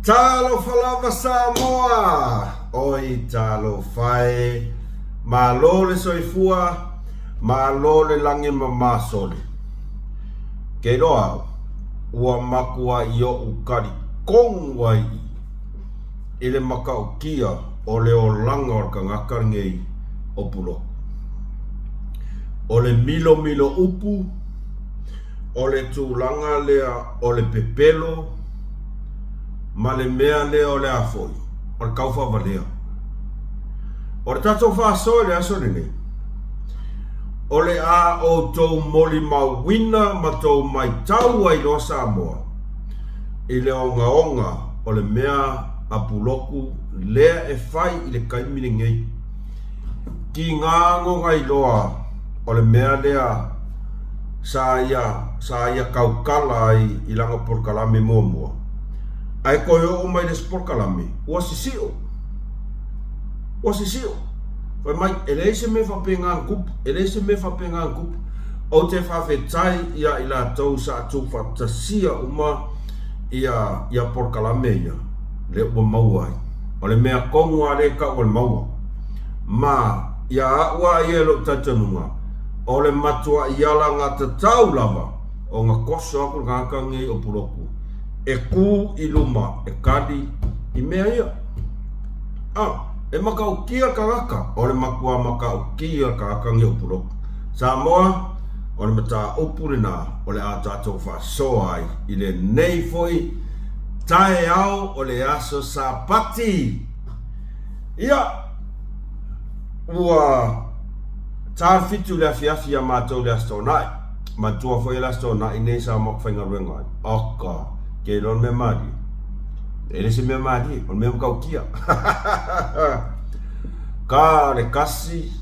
Talofa lava Samoa! Oi talofa e! Malo le soifua, malo le lagi mamasoli. Ke iloa au, ua makuai oʻu kalikonu ai i le matautia o le olaga o le tagata lenei o Puloku. O le milomilo upu, o le tulaga lea o le pepelo ma le mea lea o le a foi, o le taufaavalea. O le tatou faasoa i le aso lenei, o le a outou molimauina ma tou maitau ai loa Samoa i le ogaoga o le mea a Puloku lea e fai i le taimi lenei. Tiga gogailoa o le mea lea sa ia sa ia tautala ai i lana polokalame muamua, ae toe oo mai le isi polokalame, ua sisio, ua sisio. Fai mai, e leai se mea faapena na tupu, e leai se mea faapena na tupu. Ou te faafetai ia i latou sa tuufaatasia uma ia ia polokalame ia, lea ua maua ai. O le mea tonu lava lea e tau o le maua. Ma ia au lava ia i lou talitonuga, o le matuai alagatatau lava ona toso atu le tagata lenei o Pulotu e tu i luma e tali i mea ia. A, e matautia le tagata, o le matua matautia le tagata lenei o Pulotu. Samoa, o le mataupu lena o le a tatou faasoa ai i lenei foi taeao o le aso Sapati. Ia, ua ta le 7 i le afiafi ia matou i le Aso Toonai. Manatua foi le Aso Toonai nei sa matou faigaluega ai. Oka, ke iloa le mea malie. E le se mea malie, o le mea matautia. Ka le kasi,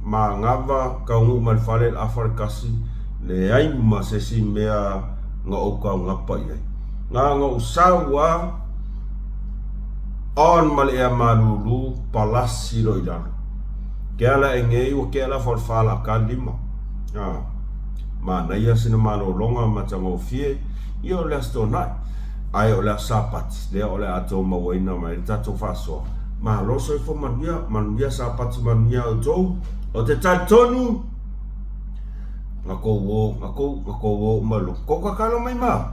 manava, taunuu mai le fale i le afa le kasi, leai ma se isi mea na ou taugapa i ai. Na ona ou sau lava, on ma le ea malulu, palasi loa i lalo. Ke ala e nei ua tea le afa o le fa la ka lima. A, manaia sina malologa matagofie, ia o le Aso Toonai. Ae o le Aso Sapati, lea o le a tou mauaina mai ai le tatou faasoa. Malo soifua manuia, manuia Sapati manuia outou. Ou te talitonu, na tou o, na tou, na tou o uma i loko. Tou tatalo mai ma.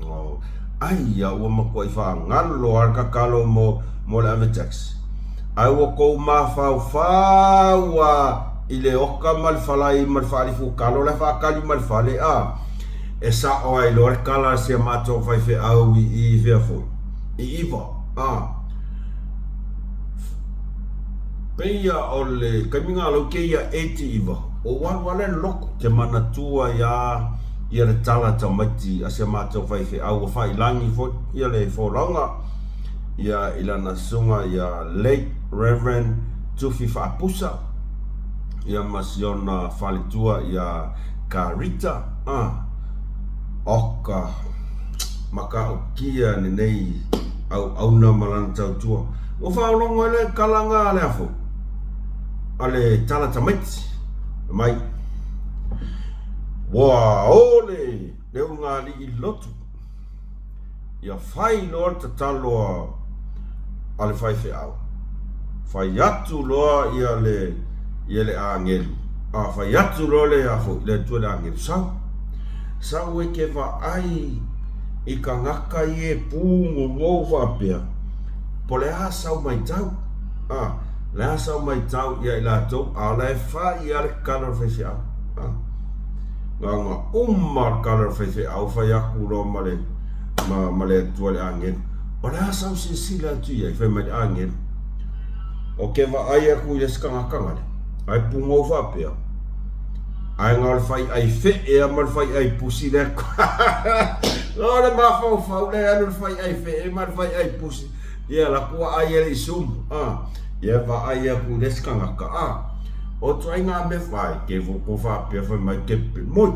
Oh, ai ia ua matuai faagalo lava le tatalo mo, mo le ave taxi. Ae ua tou mafaufau lava i le oka ma le falai ma le faalifutalo la e faatali mai le fale, a, e sao ai loa le tala a si a matou faifeau i i fea foi, i Iva, a. Pei a o le taimi na lau keia 89, o alu lava le lotu te manatua ai a ia le tala tamaiti a si a matou faifeau ua failangi foi ia le folauga ia i lana susuga ia Late Reverend Tufi Faapusa ia ma si ona faletua ia Karita a oka matautia lenei auauna ma lana tautua. Ua faalogo ai le kalaga a le afo a le tala tamaiti mai ua o le le ulugalii i le lotu ia fai loa le tatalo a le faifeau, fai atu loa ia le ia le agelu, a fai atu loa le a foi le Atua i le agelu, sau, sau e te vaai i tagata ia e pugogou faapea, po o le a sau matau, a, le a sau matau ia i latou, a o la e fai lava le tatalo a le faifeau, a. Na ona uma le tala o le faifeau fai atu loa ma le, ma, ma le Atua i le agelu. O le a sau silasila atu i ai, fai mai le agelu. O ke vaai atu i le isi tagata gale, ae pugou faapea, ae na o le fai ai fe'e a ma le fai ai pusi le Na o le mafaufau le alu le fai ai fe'e ma le fai ai pusi. Ia la kua ai e le i sumu, a. Ia vaai atu i le isi tagata, a. O ituaiga mea fai, ke ko faapea fai mai ke moi.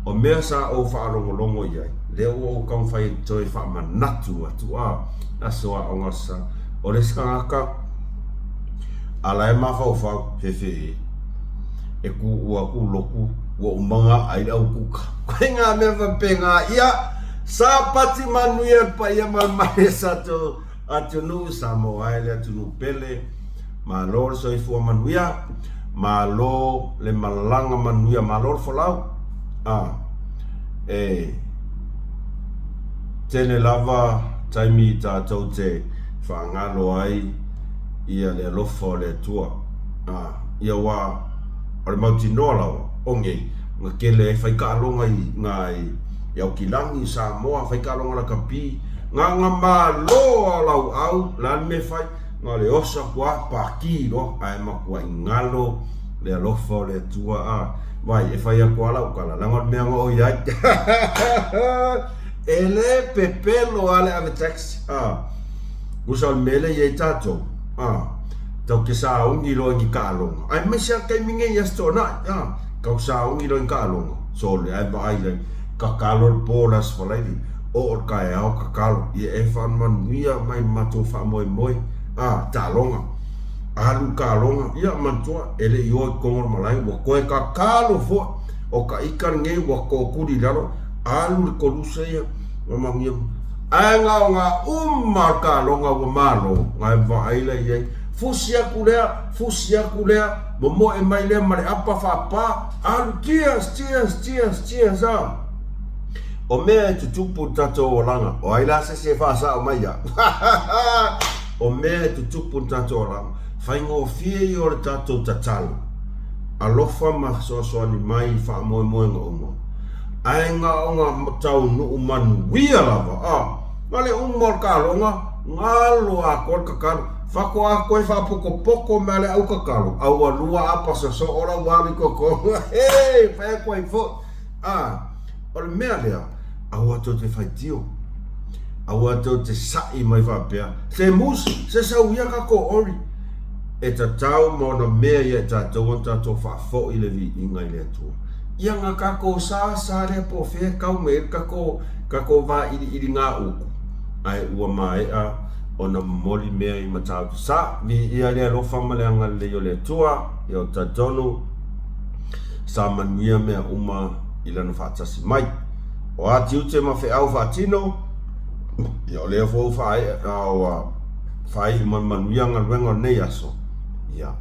O mea sa ou faalogologo i ai, lea ua ou taumafai e toe faamanatu atu, a, aso aoga sa. O le isi tagata, a la e mafaufau, hehe, e tuua atu lotu, ua uma ona aai le aukuka. Ituaiga mea faapena, ia. Sapati manuia le paia ma le male sa tou atunuu Samoa e le atunuu pele. Malo le soifua manuia, malo le malaga manuia, malo le folau. A e tele lava taimi tatou te faagalo ai ia le alofa o le Atua. A ia aua o le mautinoa lava o nei na tele ai faikaaloga i nga i Aukilani, i Samoa, faikaaloga lakapi, na ona malo lava o lauau, o le a le mea e fai? Na o le oso atu lava pati loa, ae matuai galo le alofa o le Atua. A, vai, e fai atu lava lau tala, leaga o le mea na oo i ai. E le pepelo lava le ave taxi. A, tusa o le mea lea e i ai tatou, a, tatou te sauni loa i ni taaloga, aemaise lava le taimi nei i Aso Toonai, a, tatou te sauni loa i ni taaloga, sole, ae vaai i ai, tatalo le po i le Aso Faraile, oo i le taeao tatalo, ia e faamanuia mai i le matou faamoemoe, a, taaloga, alu i taaloga, ia manatua, e le i o i totonu o le malae, ua toe tatalo foi, o ta ita lenei ua tootuli i lalo, alu le kolusa ia, manuia mai. Ae na o na uma o le taaloga ua malo, na e vaai la i ai, fusi atu lea, fusi atu lea, momoe mai lea ma le apa faapa, alu, cheers, cheers, cheers, cheers, a. O mea e tutupu i le tatou olaga, o ai la se isi e faasao mai ia? O mea e tutupu i le tatou olaga, faigofie ia o le tatou tatalo, alofa ma fesoasoani mai i faamoemoega uma. Ae na ona taunuu manuia lava, a, na le uma o le taaloga, galo atoa le tatalo. Faatoa toe faapotopoto mai le au tatalo, a ua lua apa sosoo la ua alu i totonu. Hei, fai atu ai foi. A, o le mea lea, aua tou te faitio. Aua tou te sa'i mai faapea, Se musi, se sau ia tatou ori. E tatau ma ona mea ia i tatou ona tatou faafoi le viiga i le Atua. Ia na tatou sa sa lea po o fea e tau mai ai le tatou, tatou vailiiliga upu, ae ua maea ona momoli mea i Matautu Sa. Viia le alofa ma le agalelei o le Atua, ia ou te talitonu, sa manuia mea uma i Lana faatasi mai. O a tiute ma feau faatino, ia o lea foi ua faaea, ua faaiu ma le manuia galuega o lenei aso, ia,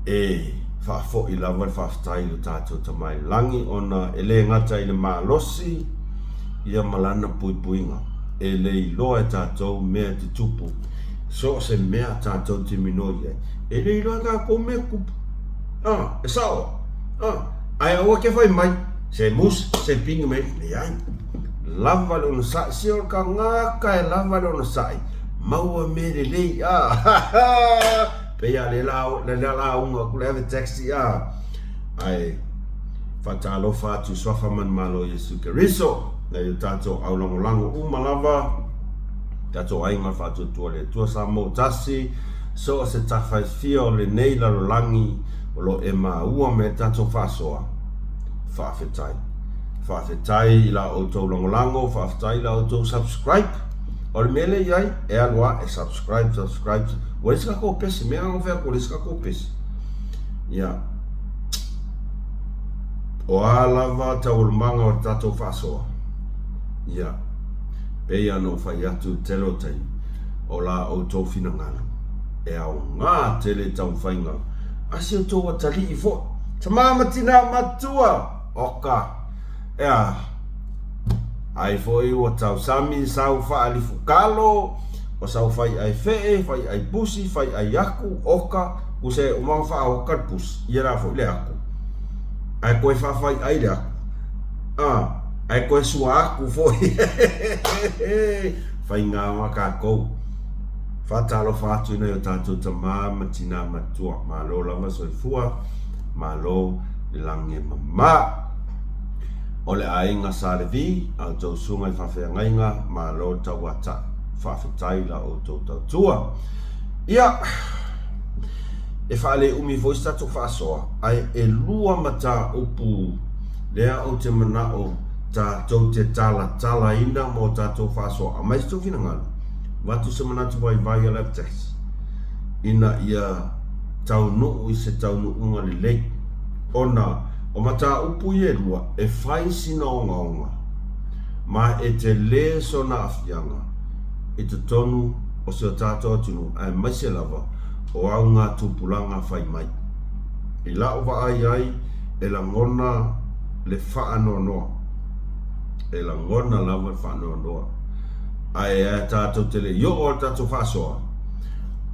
e faafoi lava le faafetai i lo tatou Tama i le Lagi ona e le gata i le malosi ia ma Lana puipuiga. E le iloa e tatou mea e tutupu, so o se mea tatou te minoi ai, e le iloa e tatou mea tutupu. A, e sao? A, ae aua ke fai mai, se musi, se pigi mai, leai. Lava le onosai, se o le tagata e lava le onosai, maua mea lelei, a, pei a le la, le la lauga atu le ave taxi, a, ae faatalofa atu i Suafa Manumalo o Iesu Keriso, nai o tatou aulagolago uma lava, tatou aiga o le Faatuatua le Atua Samoa tasi, so o se tafa e fia o lenei lalolagi o lo o e maua mai ai le tatou faasoa, faafetai. Faafetai i la outou lagolago, faafetai i la outou subscribe. O le mea lea e i ai, e alu lava e subscribe, subscribe. Ua leai se tatou pese, mea lava na fai atu ua leai se tatou pese. Ia, o a lava taualumaga o le tatou faasoa, ia, pei lava ona ou fai atu i le tele o taimi, o la outou finagalo e aoga tele i taumafaiga a si outou atalii foi. Tama ma tina matua! Oka, ea, ai foi ua tausami sau faalifu kalo, o sau fai ai fee, fai ai pusi, fai ai aku, oka, use uma ona faaoka le pusi, ia la foi le aku. Ae koe faafai ai le aku. A, ae koe sua aku foi. Faiga ma tatou. Faatalofa atu i nai o tatou tama ma tina matua. Malo lava soifua. Malo le lagi e mama. O le aiga Sa Levi, a outou susuga i faafeagaiga, malo le tauatai. Faafetai i la outou tautua. Ia, e faaleumi foi se tatou faasoa, ae elua mataupu lea ou te manao tatou te talatalaina mo tatou faasoa. Aumai se tou finagalo, avatu se manatu vaivai a le Abtex, ina ia taunuu i se taunuuga lelei, ona o mataupu ia e lua e fai sina ogaoga. Ma e telē sona aafiaga i totonu o si o tatou atunuu aemaise lava o au ngā tupulaga fai mai. I la'u vaai ai e lagona le faanoanoa. E lagona lava le faanoanoa. Ae ae tatou te le i oo i le tatou faasoa,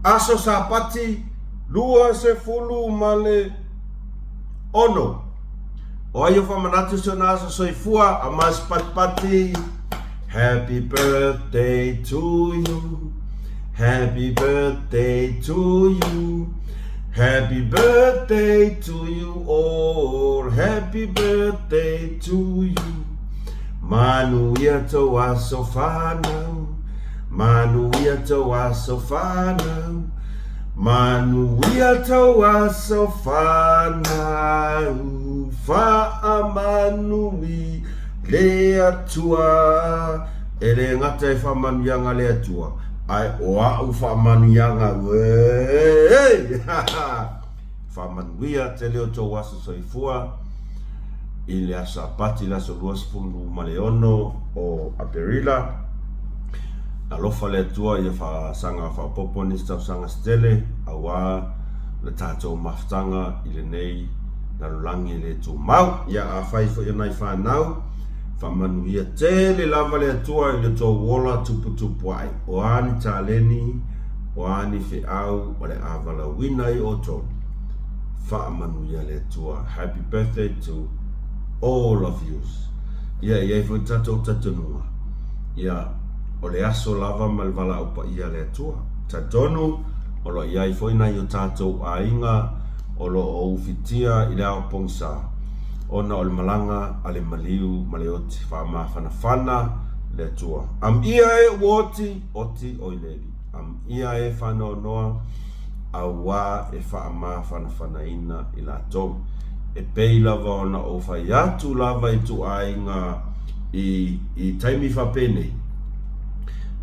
Aso Sapati 26. O ai o faamanatu si ona aso soifua a mas patipati Happy birthday to you Happy birthday to you Happy birthday to you all Happy birthday to you Manuia tou aso whanau Manuia tou aso whanau Manuia tou aso whanau Whaamanui le Atua E le gata i whaamanuiaga le Atua Ae o a'u whaamanuiaga uē Faamanuia tele o tou aso soifua i le aso Sapati le aso 26 o Aperila. Alofa le Atua ia faasaga faaopoopo nisi tausaga se tele aua le tatou mafutaga i lenei lalolagi le tumau. Ia afai foi o nai fanau, faamanuia tele lava le Atua i le tou ola tuputupu ae. O a ni taleni, O a ni feau o le a valaauina ai outou, faamanuia le Atua. Happy birthday to all of yous. Ia, e i ai foi tatou talitonuga, ia, o le aso lava ma le valaau paia a le Atua. Talitonu, o lo o i ai foi nai o tatou aiga o lo o ufitia i le ao pogisa, ona o le malaga a le maliu ma le oti. Faamafanafana le Atua. Amia e ua oti, oti oi le Alii. Amia e faanoanoa, auā e faamafanafanaina i latou. E pei lava ona ou fai atu lava i tuaiga i i taimi faapenei,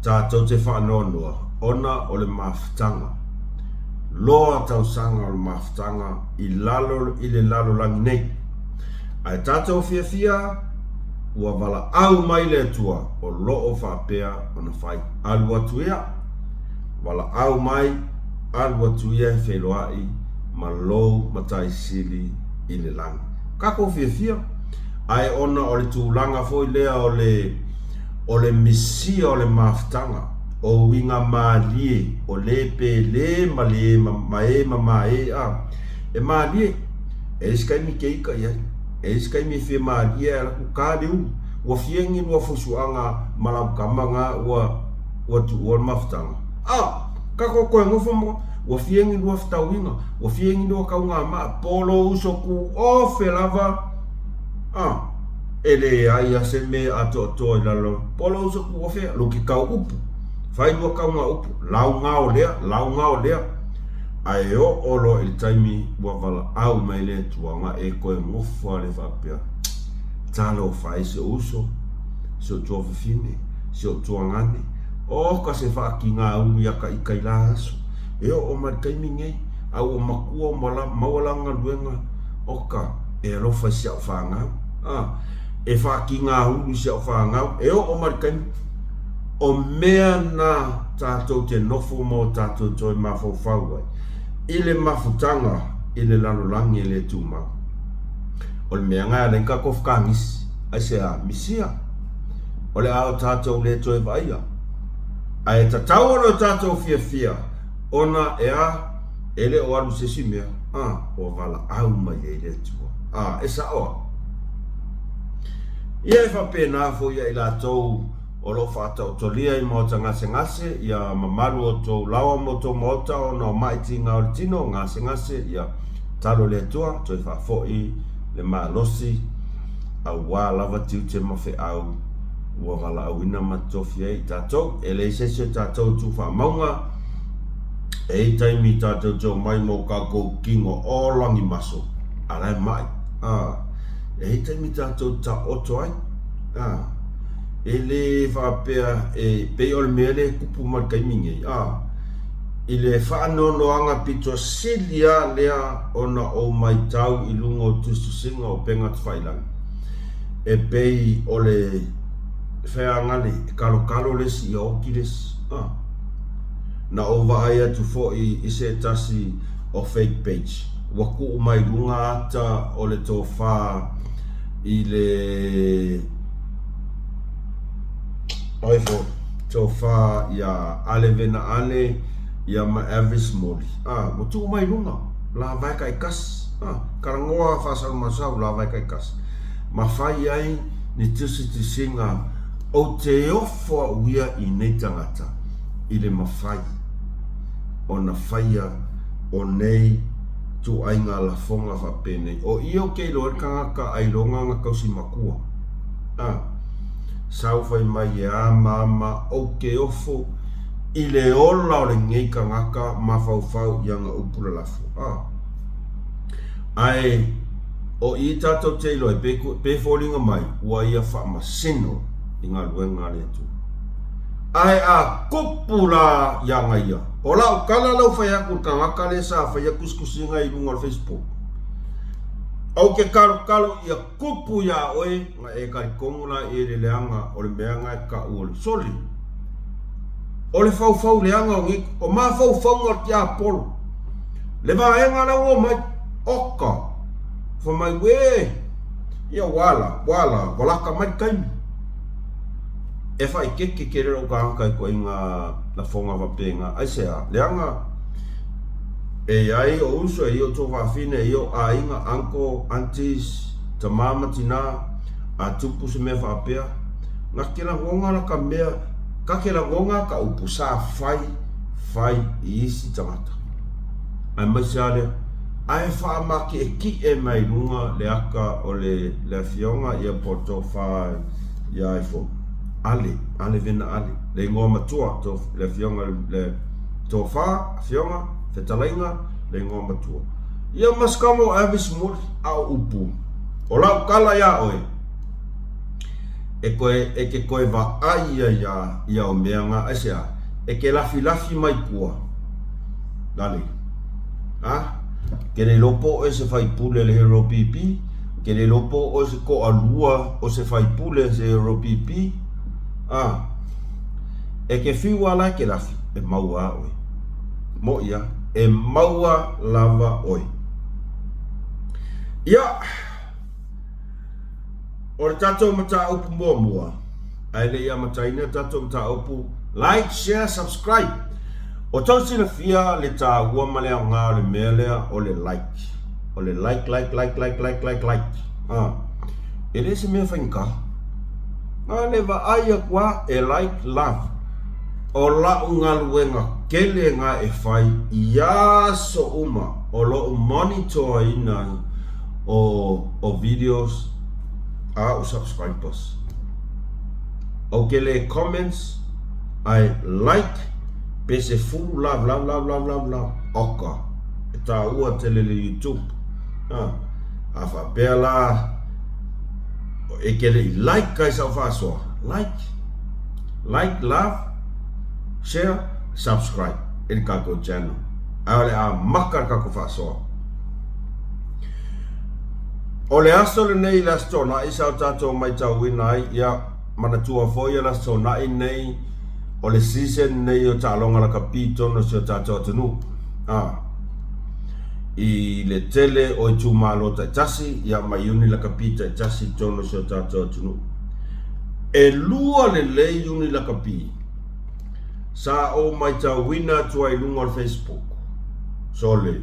tatou te faanoanoa ona o le mafutaga. Loa tausaga o le mafutaga i lalo i le lalolagi nei. Ae tatou fiafia ua valaau mai le Atua o lo o faapea ona fai. Alu atu ia, valaau mai, alu atu ia e feiloai ma lou Matai Sili i le lagi. Tatou fiafia, ae ona o le tulaga foi lea o le, o le misia o le mafutaga, o uiga malie, o le pe le ma le ma e mama e a, e malie, e isi taimi te ika i ai, e isi taimi e fia malie ae alu atu ta le ulu. Ua fia ni lua fusuaga ma lau tama na ua ua tuua le mafutaga? A! Tatou toe nofo ma ua fia ni lua fetauiga, ua fia ni lua taugamaa, po o lou uso tu ofe lava, a! E leai a se mea atoatoa i lalo, po o lou uso tu ofe, lou ke kau upu, fai lua kauga upu, lau gao lea, lau gao lea. Ae oo loa i le taimi ua valaau mai le Atua, na e toe nofo lava lea faapea, Talofa e si ou uso, si ou tuafafine, si ou tuagane, oka se faatiga ulu ia ka ika i la aso. E oo mai le taimi nei, a ua matua ma la, maua la galuega, oka, e alofa i si au fanau. A, e faatiga ulu i si au fanau, e oo mai le taimi, o mea na tatou te nofo ma o tatou toe mafaufau ai, i le mafutaga i le lalolagi e le tumau. O le mea na e ala ai ona tatou fekagisi, aisea? Misia, o le a o tatou le toe vaaia. Ae tatau ona o tatou fiafia, ona e a? E le o alu se isi mea, a, ua valaau mai ai le Atua. A, e sao a? Ia e faapena foi ia i latou o lo o faataotolia i maota gasegase, ia mamalu o tou laoa ma outou maota ona o maʻi tiga o le tino, gasegase, ia talo le Atua, toe faafoi le malosi, auā lava tiute ma feau ua valaauina ma tofi ai i tatou. E leai se isi o tatou e tu faamauga, e i ai taimi tatou te omai ma o tatou kino o lagimaso, a la e maʻi. A, e i ai taimi tatou te taoto ai. A, e le faapea e pei o le mea lea e tupu mai le taimi nei, a, i le faanoanoaga pito sili lava lea ona ou matau i luga o tusitusiga o upega tafailagi, e pei o le E feagali, e kalokalo le isi ia oki le isi. A. Na ou vaai atu foi i se tasi o fake page ua tuu mai luga ata o le tofa i le o ai foi tofa ia Ale Vena Ale ia ma Avis Moli. A, ua tuu mai luga lavae taitasi. A, talanoa faasalumausau lavae taitasi. Ma fai ai ni tusitusiga ou te ofo au ia i nei tagata i le mafai ona faia o nei tuaiga lafoga faapenei. O ia ou te iloa ai le tagata ailoga na tausi matua. A, sau fai mai e a mama ou te ofo i le ola o lenei tagata mafaufau i ana upu lalafo. A. Ae o i tatou te iloa ai, pe, pe foliga mai ua ia faamasino i galuega a le Atua. Ae a tupu la ia ia, o lau tala lau fai atu i le tagata lea sa faia tusitusiga i luga o le Facebook, ou te talotalo ia tupu iā oe na e talitonu la i le leaga o le mea na e tau o le soli. O le faufau leaga o nei, o mafaufauga o le tiapolo. Le vaega la ua omai, oka, fai mai, uē, ia ua ala, ua ala, ua lata mai le taimi. E faaeteete tele lou tagata i ituaiga lafoga faapena. Aisea? Leaga e i ai ou uso, e i ai ou tuafafine, e i ai ou aiga, uncle, aunties, tama ma tina, a tupu se mea faapea, na te lagona la ka mea, ka te lagona ka upu sa fai, fai i isi tagata. Aemaise lava lea, ae faamakiʻekiʻe mai luga le aka o le le afioga ia po o le tofa ia ai foi. Ale, Ale Vena Ale, le igoa matua, to, le afioga le tofa, afioga, fetalaiga, le igoa matua. Ia ma se kama o Avis Muli, a o upu, o lau tala iā oe, e koe, e ke koe vaai ia iā, ia o mea ngā, aisea, e ke lafilafi mai kua, Lale. A? Ke le iloa po o se faipule le Hero PP, ke le iloa po o se toalua o se faipule se Hero PP. A? E ke fiu a la e ke lafi, e maua a oe. Moʻi a, e maua lava oe. Ia, O le tatou mataupu muamua, ae le i amataina le tatou mataupu, like, share, subscribe. O tou silafia le taua ma le aoga o le mea lea o le like. O le like, like, like, like, like, like, like. Ah. E le se mea faigata. Na le vaai aku a e like, love. O lau galuega tele na e fai i aso uma o lou monitor ina o o videos a au subscribers. Ou ke le comments ae like pe se fulu love love love love love love oka e taua tele le YouTube. Ha. A faapea la e ke le i like ai sau faasoa like like love share subscribe i le tatou channel. Ae o le a maka le tatou faasoa. O le aso lenei i le Aso Toonai sa o tatou matauina ai, ia, manatua foi o le Aso Toonai nei, o le season nei o taaloga lakapi i totonu o si o tatou atunuu. A, i le tele o itumalo taitasi, ia, ma iuni lakapi taitasi i totonu o si o tatou atunuu. E lua lelei iuni lakapi sa ou matauina atu ai i luga o le Facebook. Sole.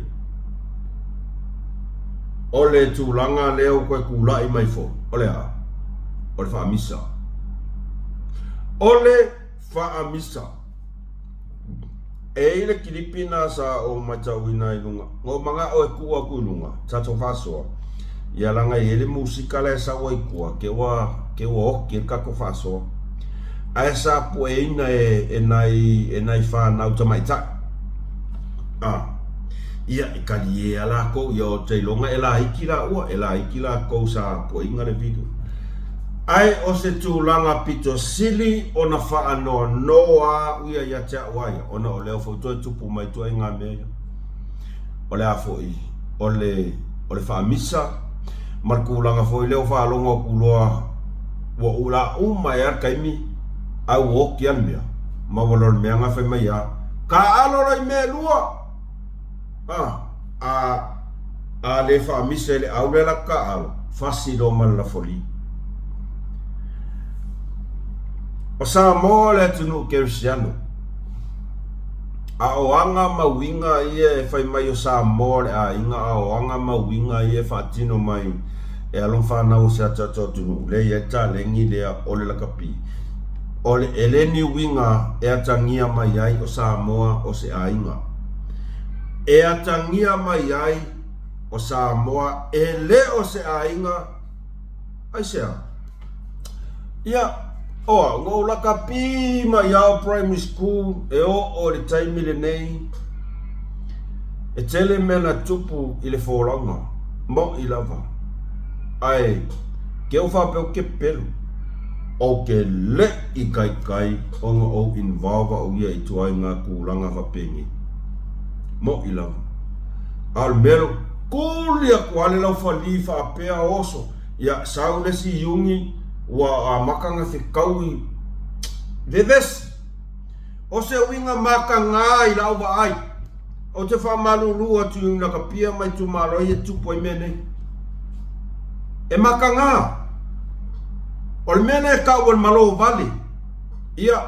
O le tulaga lea ua toe tulai mai foi, o le a? O le faamisa. O le faamisa. E i ai le kilipi na sa ou matauina i luga, na ou manao e tuu atu i luga, tatou faasoa, ia leaga e i ai le musika la e sau ai i tua, ke ua, ke ua oki ai le tatou faasoa. Ae sa pueina e, e nai, e nai fanau tamaitai. A, ia, e kaliē a lakou, ia ou te iloga e laiti laua, e laiti lakou sa pueina le video. Ae o se tulaga pito sili ona faanoanoa au ia ia te au a ia, ona o lea foi toe tupu mai ituaiga mea ia. O le a foi, o le, o le faamisa, ma le tulaga foi lea ua faalogo atu loa. Ua ula uma ea le taimi ae ua oti a le mea, ma ua loa le mea na fai mai a, Taaalo loa i mea e lua! A, a, a le faamise le au lea latou taaalo, fasi loa ma le lafoli. O Samoa o le atunuu kerisiano. A o aga ma uiga ia e fai mai o Samoa o le aiga, a o aga ma uiga ia e faatino mai e alo ma fanau o se ataata o atunuu lea e i ai le taleni lea o le lakapi, o le e le ni uiga e atagia mai ai o Samoa o se aiga. E atagia mai ai o Samoa e le o se aiga. Aisea? Ia, o au, na ou lakapi mai ao primary school e oo i le taimi lenei, e tele mea na tupu i le folauga, moʻi lava. Ae, ke ou faapea ou te pepelu, ou te leʻi kaikai ona ou involve au ia i tuaiga tulaga faapenei. Moʻi lava. A o le mea lea, kuli atu lava le laufali faapea oso, Ia, sau le isi Iuni ua amata ona fetaui vevesi. O se uiga mataga i lau vaai, ou te faamalulu atu i Unakapia ma itumalo ia e tupu ai mea nei. E mataga. O le mea lea e tau o le malo vale. Ia,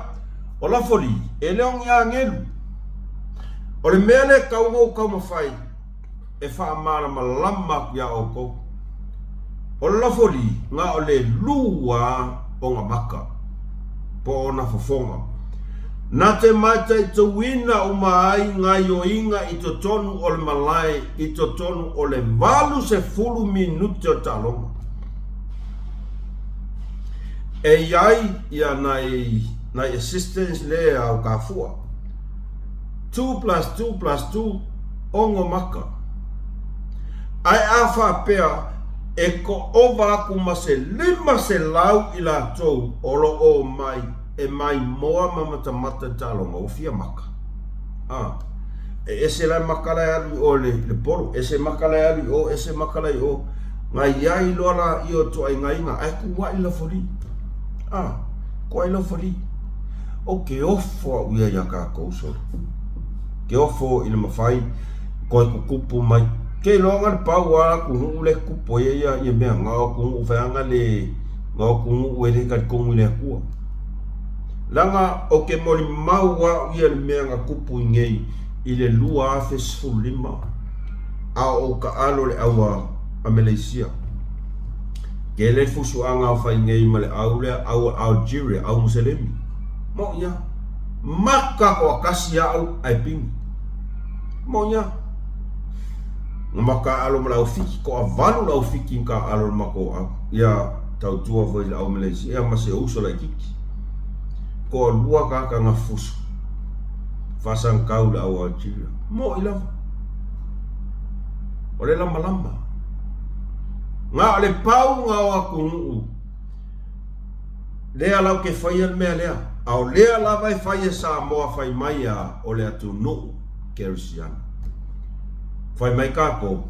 o Lafoli, e le o ni agelu. O le mea lea e tau ona ou taumafai, e faamalamalama atu iā outou. O le lafoli, na o le lua ona maka, po o ona fofoga. Na te mataituina uma ai gaioiga i totonu o le malae i totonu o le 80 minute o le taaloga. E i ai ia nai, nai assistants le au kafua. Two plus two plus two, ono maka. Ae a faapea e toʻova aku ma se 500 i latou o lo o mai e maimoa ma matamata i taaloga, ua fia maka. A, e ese la maka la e alu i o i le polo, ese maka la e alu i o, ese maka la i o. Na i ai loa la ia o tuaigaiga, ae kuaʻi lafoli. A, kuaʻi lafoli. Ou ke ofo au ia iā kākou sole. Ke ofo i le mawhai koe kukupu mai. Ke iloa nga le pau a atunuu le kupu ai ia ia mea nga o atunuu wheanga le nga o atunuu e le talitonu i le Atua. Leaga ou ke molimau au ia le mea na kupu i nei i le 2015 a o ou taalo le au a Meleisia. Tele le fusuaga o fai nei ma le au lea au a Algeria, au Muselemi. Moʻi a. Maka toatasi au ae pini. Moʻi a. Na makaalo ma le au Fiti, toavalu le au Fiti na kaalo i le matou au. Ia tautua foi i le au Malaysia ia ma se uso laititi. Toalua tagata na fusu faasagatau i le au Algeria. Moʻi lava. O le lamalama. Na o le pauga o atunuu lea lau ke faia le mea lea, a o lea lava e fai e Samoa fai mai a o le atunuu kerisiano. Fai mai kākou,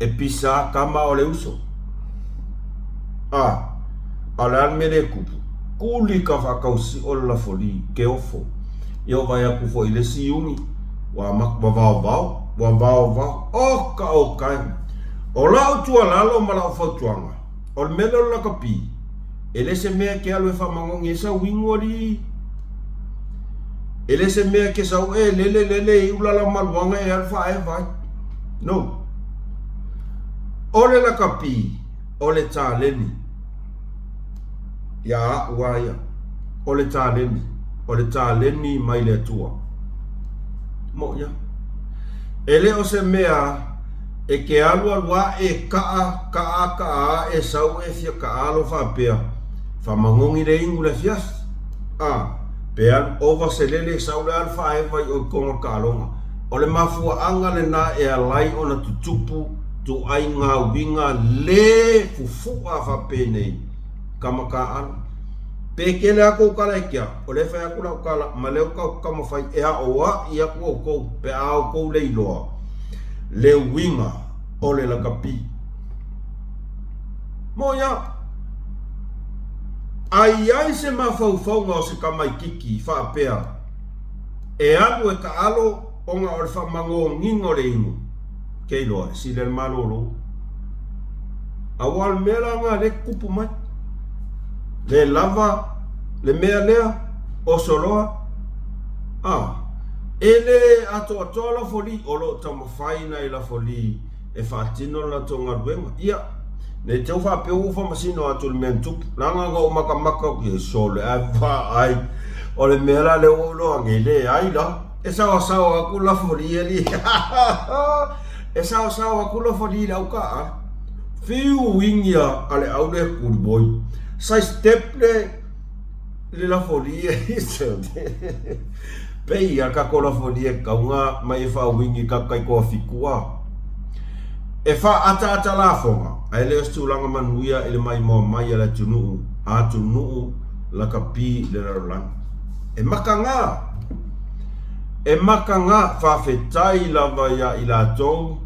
e pisa kama o le uso. A, a o le a le mea lea e tupu? Kuli ka faatausio le lafoli ke ofo. Ia o vaai atu foi i le isi iuni, ua ua vaovao, ua vaovao. Oka oka e! O lau tuualalo ma lau fautuaga, o le mea lea o le lakapi, e le se mea e te alu e faamanogi ai sau inu alii. E le se mea e te sau e lele lele iu lala maluaga e alu faaeva ai. No. O le lakapi, o le taleni. Ia a'u a ia. O le taleni. O le taleni mai le Atua. Moʻi a. E le o se mea e ke alualu aʻe kaʻa, kaʻa, kaʻa aʻe sau e fia kaʻalo faapea, faamanogi le inu le afiafi. A, pe alu ova se lele sau le alu faaeva i oi tonu o le kaaloga. O le mafuaaga lena e alai ona tutupu tuaiga uiga le fufu'a faapenei, kama kaalo. Pe tele a kou tala e kia, o lea e fai atu lau tala, ma lea ua taumafai e aoaʻi atu outou pe a outou le iloa le uiga o le lakapi. Moʻi a! A i ai se mafaufauga o se tamaititi faapea e alu e taalo ona o le faamagogiga o le inu, ke iloa e sili le malolo. Aua o le mea la lena lea e tutupu mai. Le lava le mea lea, oso loa, a, e le atoatoa lafoli, o lo o taumafai nai lafoli e faatino le latou galuega. Ia, ne i te i faapea ua ou faamasino atu i le mea na tupu, leaga na ou matamata atu i ai, sole, ae vaai, o le mea la lea ua ou iloa nei, leai la, e saosaoa atu lafoli alii, e saosaoa atu lafoli i le au taaalo. Fiu uigia a le au lea tuli, sai step le le lafolia pei a tatou lafolia e tatau ona mai e faauigi i tatou taitoafitu a e faaataata lafoga ae le o se tulaga manuia i le maimoa mai a le atunuu a atunuu lakapi i le lalolagi e makaga e makaga faafetai lava ia i latou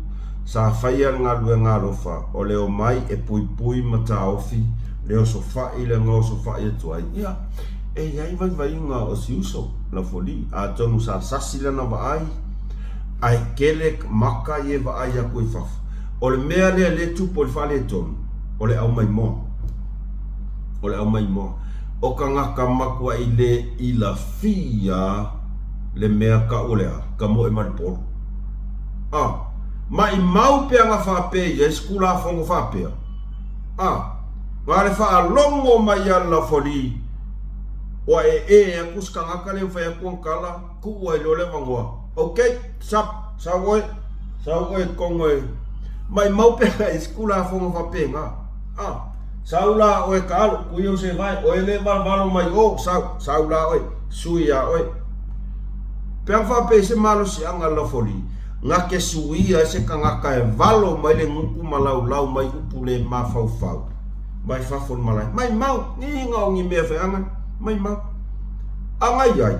sa faia le galuega alofa o le omai e puipui ma taofi le osofai le na osofai atu ai, ia, e i ai vaivaiga o si uso, Lafoli, atonu sa sasi lana vaai, ae kele maka ia e vaai atu i fafo. O le mea lea lea e tupu o le faaletonu, o le aumaimoa. O le aumaimoa. O tagata matuai le ilafia le mea tau o le a? Ka moe ma le polo. A, maimau pe ana faapea i ai se Tulafono faapea? A, na o le faalogo mai a le lafoli ua ee atu se tagata lea mafai atu ona tala, tuu ai loa le avanoa. Ok, sap, sau oe, sau oe i totonu e maimau pe ana i ai se Tulafono faapena. A, sau la oe taalo, tuu ia se vae, oe lea e valevalo mai o, sau, sau la oe, sui ia oe. Pe ana faapea i se malosiaga a le lafoli, na te suia ai se tagata e valo mai le gutu ma laulau mai upu le mafaufau mai fafo o le malae. Maimau, ni na o ni mea feaga, maimau. A na i ai,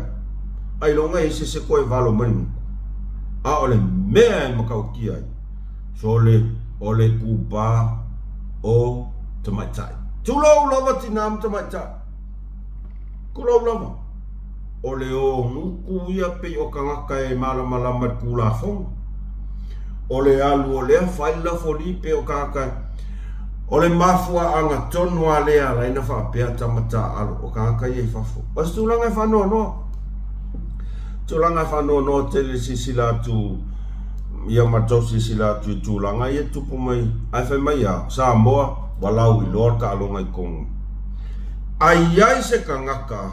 ailoga e i ai se isi e toe valo mai le gutu. A o le mea e matautia ai, sole, o le kūpā o tamaitai. Tulou lava tinā ma tamaitai. Tulou lava. O le ō-gutu ia pei o tagata e malamalama i le Tulafono. O le alu o lea fai le lafoli pei o tagata e... O le mafuaaga tonu lava lea e ala ai ona faapea tama taaalo o tagata ia i fafo. O se tulaga e faanoanoa. Tulaga e faanoanoa tele le silasila atu ia ma tou silasila atu i tulaga ia e tupu mai. Ae fai mai a, Samoa ua lauiloa le taaloga i totonu. A i ai se tagata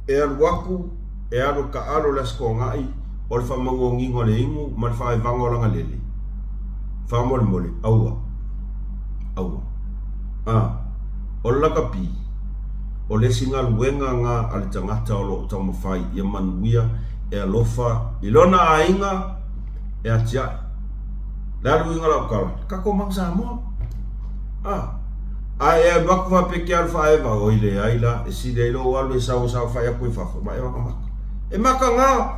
e alu atu, e alu e taalo i le Aso Toonai o le faamanuagiga o le inu ma le faaevaga o lana lele, faamolemole, aua. Aua. A, o le lakapi, o le isi galuega na a le tagata o lo o taumafai ia manuia e alofa i lona aiga e atiae. Le a le uiga o lau tala? Le tatou mau Samoa. A, a e alu atu faapea e te alu faaeva, oi leai la, e sili ai lou alu e sau e saofai atu i fafo, ma e makamaka. E makaga!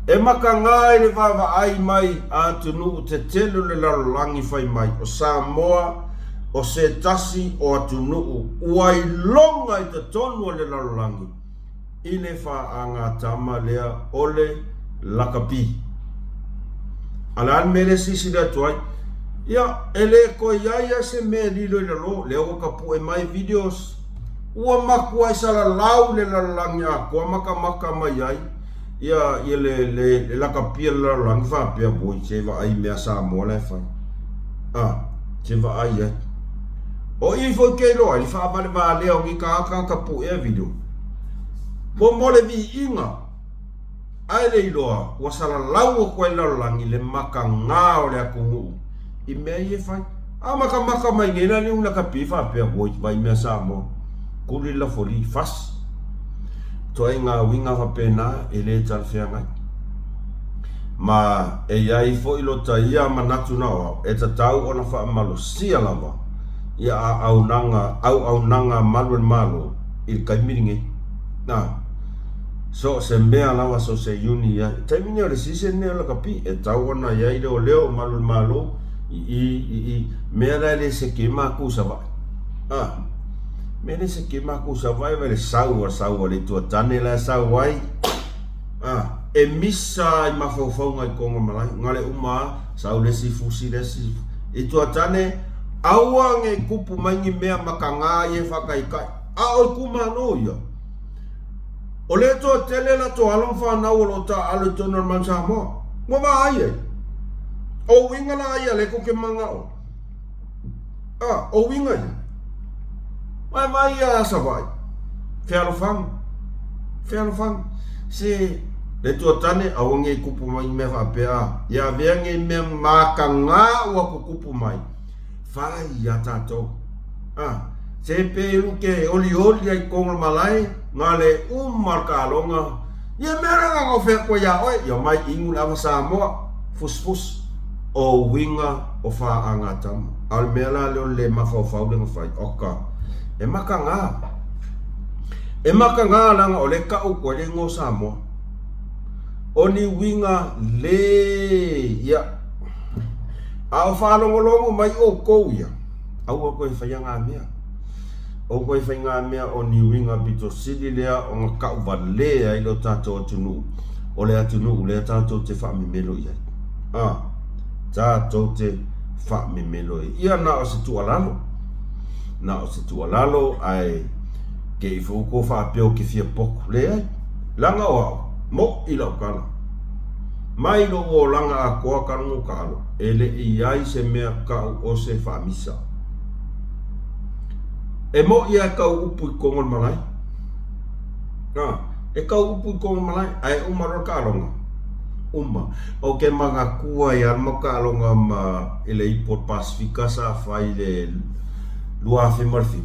E makaga i le vaavaai mai a atunuu tetele o le lalolagi fai mai o Samoa o se tasi o atunuu ua iloga i totonu o le lalolagi i le faagatama lea o le lakapi. A le a le mea lea e silasila atu ai? Ia, e le toe i ai lava se mea e lilo i lalo, lea ua tapue mai videos, ua matuai salalau le lalolagi atoa matamata mai ai ia, ia le, le, le lakapi a le lalolagi faapea, oi, se vaai i mea Samoa la e fai. A, se vaai ai. O i foi ke iloa ai le faavalevalea o ni tagata na tapuea video. Mo mo le viiga, ae le iloa ua salalau atu ai le lalolagi le makagā o le atunuu i mea ia e fai. A makamaka mai nei la le lakapi faapea, oi, vai mea Samoa, kuli le lafoli, fasi. Ituaiga uiga faapena e le talafeagai. Ma e i ai foi lo ta ia manatu na o au, e tatau ona faamalosia lava ia auaunaga, auaunaga a malu e le Malo i le taimi lenei. Na, so o se mea lava, so o se iuni i ai. I taimi nei o le season lenei o le lakapi, e tatau ona i ai leoleo o malu e le Malo i i, i i, mea la e le seke ai matou i Savaii. A. Mea le se ke makou Savaii vai le sau a sau a le tuatane la e sau ai. A, e misa i mafaufauga i konga malae, nga le uma a, sau le isi fusi le isi. I tuatane, aua nge kupu mai ni mea makaga ia e faataitai, a o itumalo ia. O lea e toatele latou alo ma fanau o lo o taaalo i totonu o le Manu Samoa. Ua vaai ai. O uiga la ia lea tou te manao. A, o uiga ia. Vaivai ia Savaii. Fealofaga. Fealofaga. Se, le tuatane, aua nei kupu mai mea faapea. Ia avea nei mea mataga ua tutupu mai. Fai ia tatou. A, se pe luke olioli ai totonu o le malae, na le uma le taaloga. Ia mea lea na ofe atu ai ia oe, ia omai inu le ava Samoa, fusifusi. O uiga o faaga tama. A o le mea la lea o le le mafaufau lea na fai, oka, e makaga. E makaga leaga o lea e tau atu ai le igoa o Samoa. O ni uiga le, ia, a o faalogologo mai outou ia, aua toe faia ngā mea. Aua toe fai ngā mea o ni uiga pito sili lea ona tauvale ai lo tatou atunuu, o le atunuu lea tatou te faamemelo i ai. A, tatou te faamemelo i ai. Ia na o se tuualalo, na o se tuualalo, ae te i foi outou faapea ou te fia potu. Leai, leaga o au, moʻi lau tala. Mai lou olaga atoa talu ona ou taalo, e le i i ai se mea tau o se faamisa. E moʻi lava e tau upu i totonu o le malae. A, e tau upu i totonu o le malae, ae uma loa le taaloga, uma. Ou te manatua ai lava le matou taaloga ma i le ipu o le Pasefika sa fai i le 2007.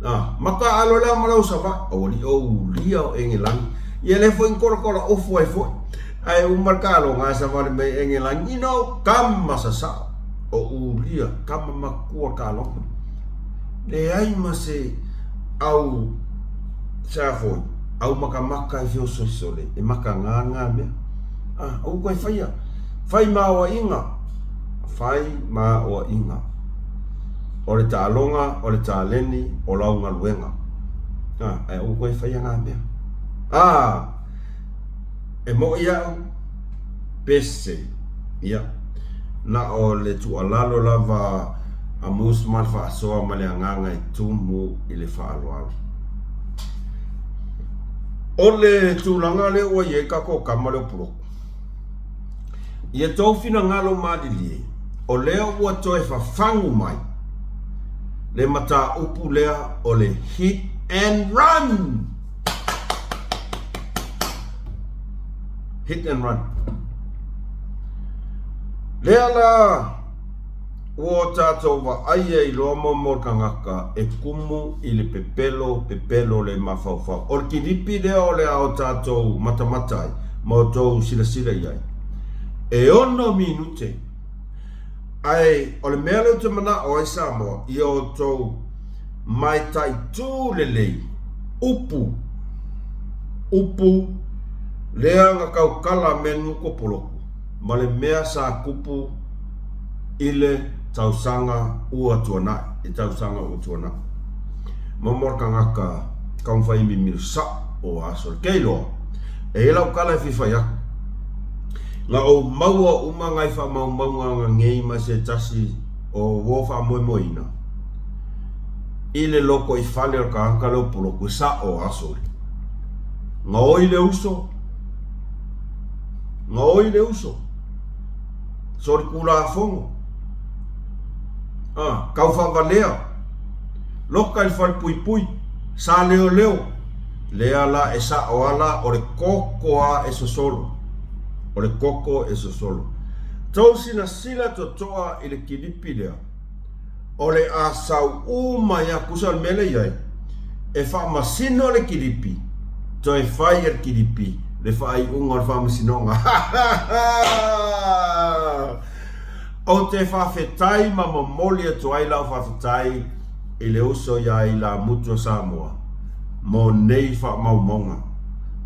A, ma taaalo ai la ma lau Savaii, aualii o ulia o Engelani. Ia lea foi na tolatola ofu ai foi. Ae uma le taaloga ae savali mai Engelani, ina o tama sasao, o ulia, tama matua taaloga. Leai ma se au, se a foi, au makamaka e feosoesole, e makaga ngā mea. A, aua koe whaia. Whai maoaiga. Whai maoaiga. O le taaloga, o le taleni, o lau galuega. A, ae aua koe whaia ngā mea. A, e moʻi au, pese, ia, na o le tuualalo lava a Moose ma le faasoa ma le agaga e tumu i le faaaloalo. O le tulaga lea ua i ai tatou tama lea o Puloku, ia tou finagalo malilie, o lea ua toe fafagu mai le mataupu lea o le hit and run! Hit and run. Lea la ua o tatou vaai ai loa mo mo le tagata e kumu i le pepelo, pepelo le mafaufau. O le kilipi lea o le a o tatou matamata ai ma outou silasila i ai. E ono minute. Ae o le mea lea ou te manao ai Samoa, ia outou maitaitū lelei upu, upu lea na tautala mea nuku poloku ma le mea sa kupu i le tausaga ua tuanai, i tausaga ua tuanai. Ma mo le tagata taumafai e mimilo sao aso le keiloa. E i ai lau tala e fia fai atu. Na ou maua uma nai faamaumauga na nei mai se tasi o uo faamoemoeina i le lotoifale o le tagata lea o Poloku e sao a sole. Gaoi le uso, gaoi le uso, solitulafono, a, tau faavalea, loka i le falepuipui, sa leoleo, lea la e sao a la o le koko a e sosolo, o le koko e sosolo. Tou silasila totoa i le kilipi lea, o le a sau uma ia tusa o le mea lea i ai, e faamasino le kilipi, toe fai e le kilipi le faaiuga o le faamasinoga. Ou te faafetai ma momoli atu ai lau faafetai i le uso iā Ilamutu o Samoa mo nei faamaumauga.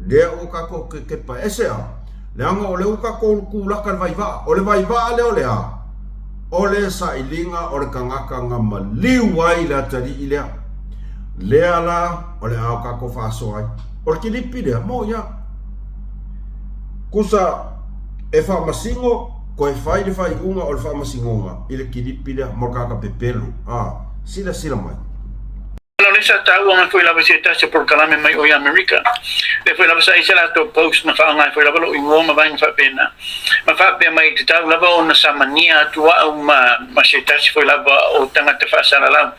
Lea ua tatou kekepa ese a, leaga o lea ua tatou tulaka i le vaivaa. O le vaivaa lea o le a? O le sailiga o le tagata na maliu ai le atalii lea. Lea la o le a o tatou faasoa ai. O le kilipi lea, mo ia. Kusa e faamasino, toe fai le faaiuga o le faamasinoga i le kilipi lea mo le tagata pepelo. A, silasila mai. O lea sa taua mai foi lava i se tasi o polokalame mai o i Amerika. Lea foi lava sa i ai se latou post na faaaoga ai foi lava lou igoa ma vaega faapena. Ma faapea mai e tatau lava ona samania atu au ma, ma se tasi foi lava o tagata faasalalau.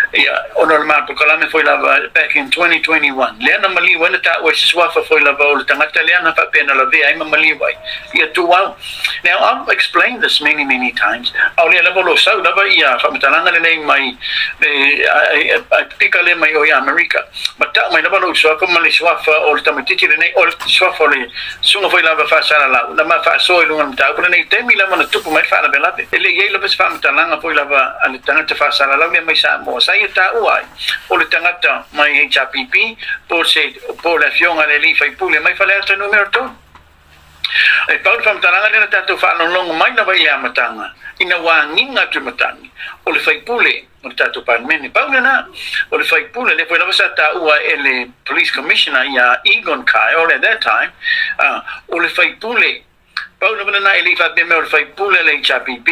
Ia, ona o le ma polokalame foi lava back in 2021, lea na maliu ai na taua ai se suafa foi lava o le tagata lea na faapea na lavea ai ma maliu ai. Ia tuu au. Now, I've explained this many, many times, a o lea lava o lo o sau lava ia faamatalaga lenei mai e pipika lea mai o i Amerika. Ma tau mai lava lou suafa ma le suafa o le tamaitiiti lenei, o le suafa o le susuga foi lava faasalalau, na ma faasoa i luga o le mataupu lenei i taimi lava na tupu mai le faalavelave. E le i ai lava se faamatalaga foi lava a le tagata faasalalau lea mai Samoa sa ia taua ai o le tagata mai HRPP po o le afioga a le alii faipule mai Faleata Numera 3. E pau le faamatalaga lea na tatou faalogologo mai lava i le amataga, ina ua agiga atu e matagi, o le faipule o le tatou Palemene. Pau lena, o le faipule, lea foi lava sa taua e le Police Commissioner ia Egon Kyle at that time, o le faipule, pau lava lena e le i faapea mai o le faipule a le HRPP,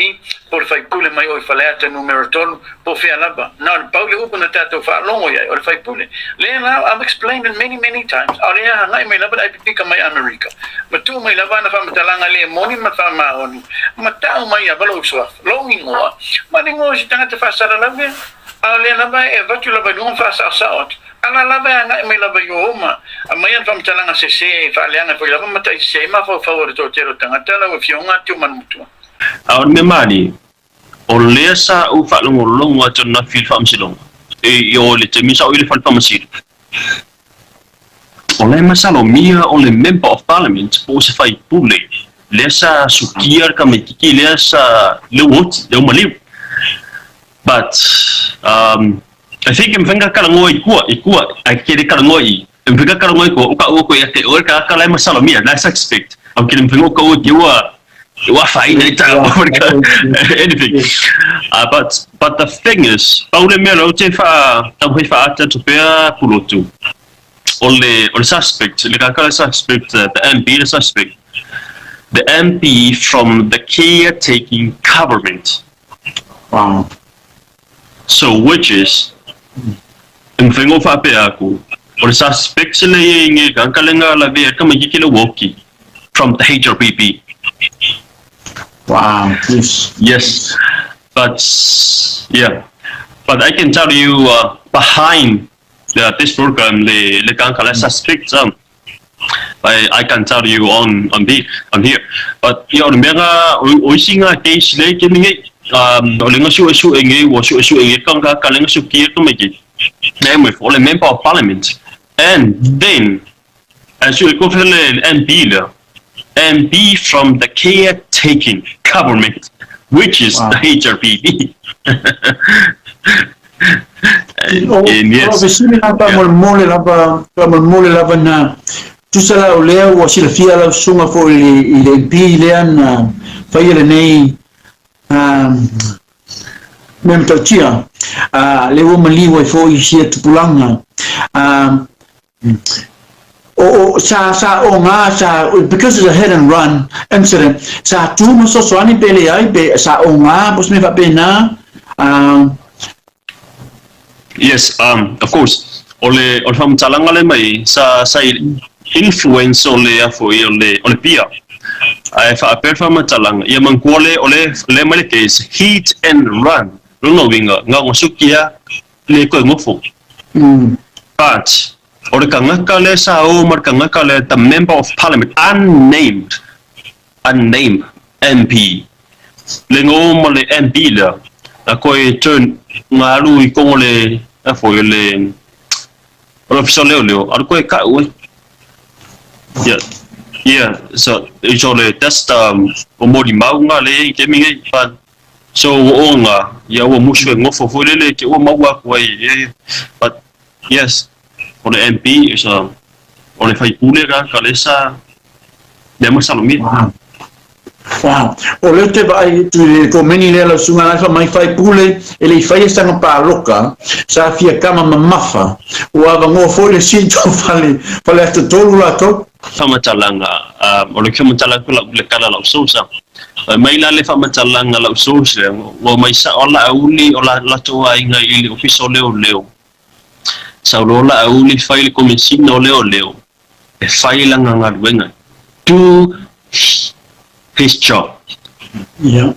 po o le faipule mai o i Faleata Numera 3, po o fea lava. Na o le pau le upu na tatou faalogo i ai, o le faipule. Lea la, I've explained it many, many times, a o lea e agai mai lava le aipipika mai Amerika, ma tuu mai lava ana faamatalaga le moni ma faamaoni, ma tau mai lava lou suafa, lou igoa, ma le igoa o se tagata faasalalau lea. A o lea lava e avatu lava i luga ma faasaosao atu, a la lava e agai mai lava i o ma aumai ana faamatalaga sese e faaleaga foi lava ma taisese ai mafaufau o le toatele o tagata, lau Afioga Tiumanumatua. A o le mea malie, O lea sa ou faalogologo atu ananafi i le faamasinoga, i o i le taimi sa ou i le fale faamasino. O la e masalomia o le Member of Parliament po o se faipule lea sa sukia le tamaititi lea sa lea ua oti, lea ua maliu. But um, I think e mafai ona talanoa i tua, i tua, ae ke le talanoa i i. E mafai ona talanoa i tua, o ka ua koe ia te oe le tagata la e masalomia, la e suspect. Ae ke le mafai ona o ka ua te ua ua afaina ai ta anything. But the thing is, pau le mea lea ou te wha, taumafai whaata atu pea Pulotu, o le, o le suspect, le tagata le suspect, the MP le suspect, the MP from the caretaking government. Wow. So which is, e mafai ona ou faapea atu, o le suspect le ia i nge ka le nga lavea ka mai ke le woki from the HRPP. Wow. Yes. Yes. But yeah. But I can tell you behind this program le le ka le suspect I can tell you on the on here. But ia o le mea nga o isi nga case le ke mingi o le nga su su e nge wo su su e nge ka ka le nga su ki ka mai ke. Ne mo o le member of parliament. And then as you go for le MP le MP from the caretaking government, which is Wow. the HRPP. O And o yes. fesili la Yeah. faamolemole lava faamolemole lava na tusa la o lea ua silafia lau susuga foi i le i le MP lea na faia lenei mea matautia a lea ua maliu ai foi i sia tupulaga a o, o, sa, sa oga, sa, because it's a hit and run incident, sa tu ma sosoani pe leai, pe sa oga, po o se mea faapena, Yes, of course. O le, o le faamatalaga lea mai, sa, sa influence o le a foi o le, o le pia. Ae faapea le faamatalaga, ia manatua le, o le, lea mai le case, hit and run. Lona uiga, na ona sukia le toe nofo. But, o le tagata lea sa o ma le tagata lea, the member of parliament, unnamed, unnamed MP, le na o ma le MP lea, na koe turn, na alu i kongo le, a foi, o le, o le ofisa o leoleo, alu koe ka'u ai. Yeah, yeah, so, so le, that's the, o molimau nga le i taimi nei, but, So ua oga, ia ua musu e gofo foi lele ke ua maua aku ai e, but yes, o le MP is a, o le faipule ka, ka le sa, lea masalomia. Wow. O lea ou te vaai atu i le komeni lea lau susuga la e fai mai faipule e le i faia sana paloka sa fia kama mamafa ua avanoa foi le seat o fale Faleata 3 latou. Faamatalaga, O le faamatalaga ko lau le kala lau source. Fai mai la le faamatalaga lau source lea, ua omai sao Laauli o la latou aiga i le ofisa o leoleo. Sau loa Laauli fai le komesina o leoleo e fai lana galuega, do his job. Ia.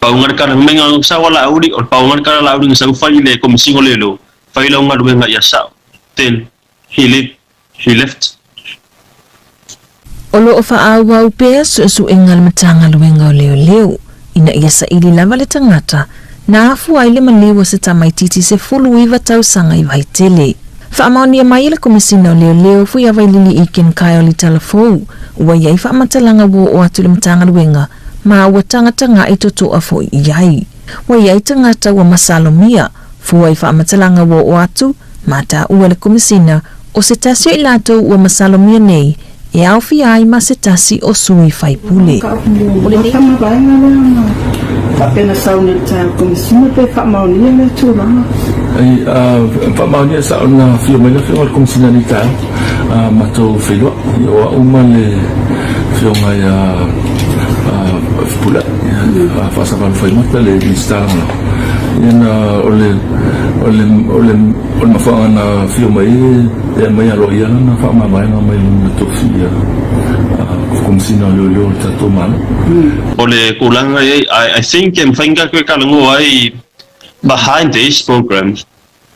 Pauga le kala mai nga sau a Laauli, o le pauga le kala Laauli na sau fai le komesina o leoleo, fai lau galuega ia sao. Then he left. He left. O lo o faaauau pea suesuega a le Matagaluega o Leoleo ina ia saili lava le tagata na afua ai le maliu o se tamaitiiti 19 tausaga i Vaitele. Faamaonia mai e le Komesina o Leoleo Fuiavailili Egan Kyle i Talafou ua i ai faamatalaga ua oo atu i le Matagaluega ma ua tagatagai totoa foi i ai. Ua i ai tagata ua masalomia fua i faamatalaga ua oo atu ma taua le Komesina o se tasi o i latou ua masalomia nei e aofia ai ma se tasi o sui faipule. O le tama vaega lea na faapea na sau nei i le taeao Komesina pe faamaonia lea tulaga? Ai, faamaonia sao na afio mai le afioga i le Komesina nei taeao, matou feiloai, o au ma le afioga ia Fepuleai, Faasavalu Faimata le Minisita Lagolago. Ia na o le o le o le o le mafuaaga na afio mai ai e aumai aloaia lana faamavaega mai lona tofi ia Komesina o Leoleo o le tatou Malo. O le tulaga e i ai, I think e mafai ona tatou talanoa ai behind this program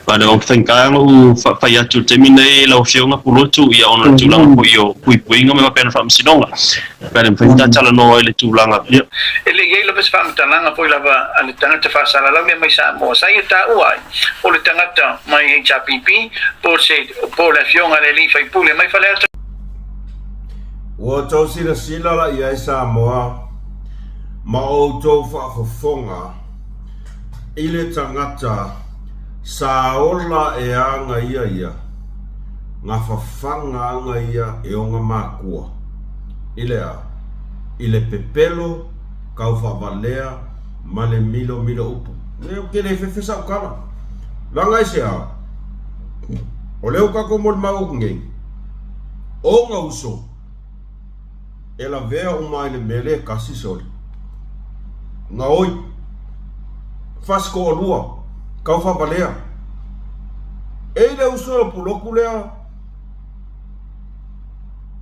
But o faigata ona ou fai atu i le taimi nei lau Afioga Pulotu ia ona o le tulaga foi o puipuiga ma faapea na faamasinoga. Pe a le mafai ona talanoa i le tulaga ia. E le i ai lava se faamatalaga foi lava a le tagata faasalalau lea mai Samoa sa ia taua ai o le tagata mai HRPP po o se po o le Afioga a le alii faipule mai Faleata. Ua outou silasila la i ai Samoa ma outou faafofoga i le tagata sa ola e aga ia ia, gafafaga aga ia e ona makua, i le a? I le pepelo, kaufaavalea, ma le milomilo upu. Lea ou te le fefe sau tala. Leaga i se a? O lea ua tatou molimau atu nei, ona uso, E lavea uma ai le mea lea e kasi sole. Gaoi. Fasi toalua. Kau faavalea. E i le uso o Pulotu lea,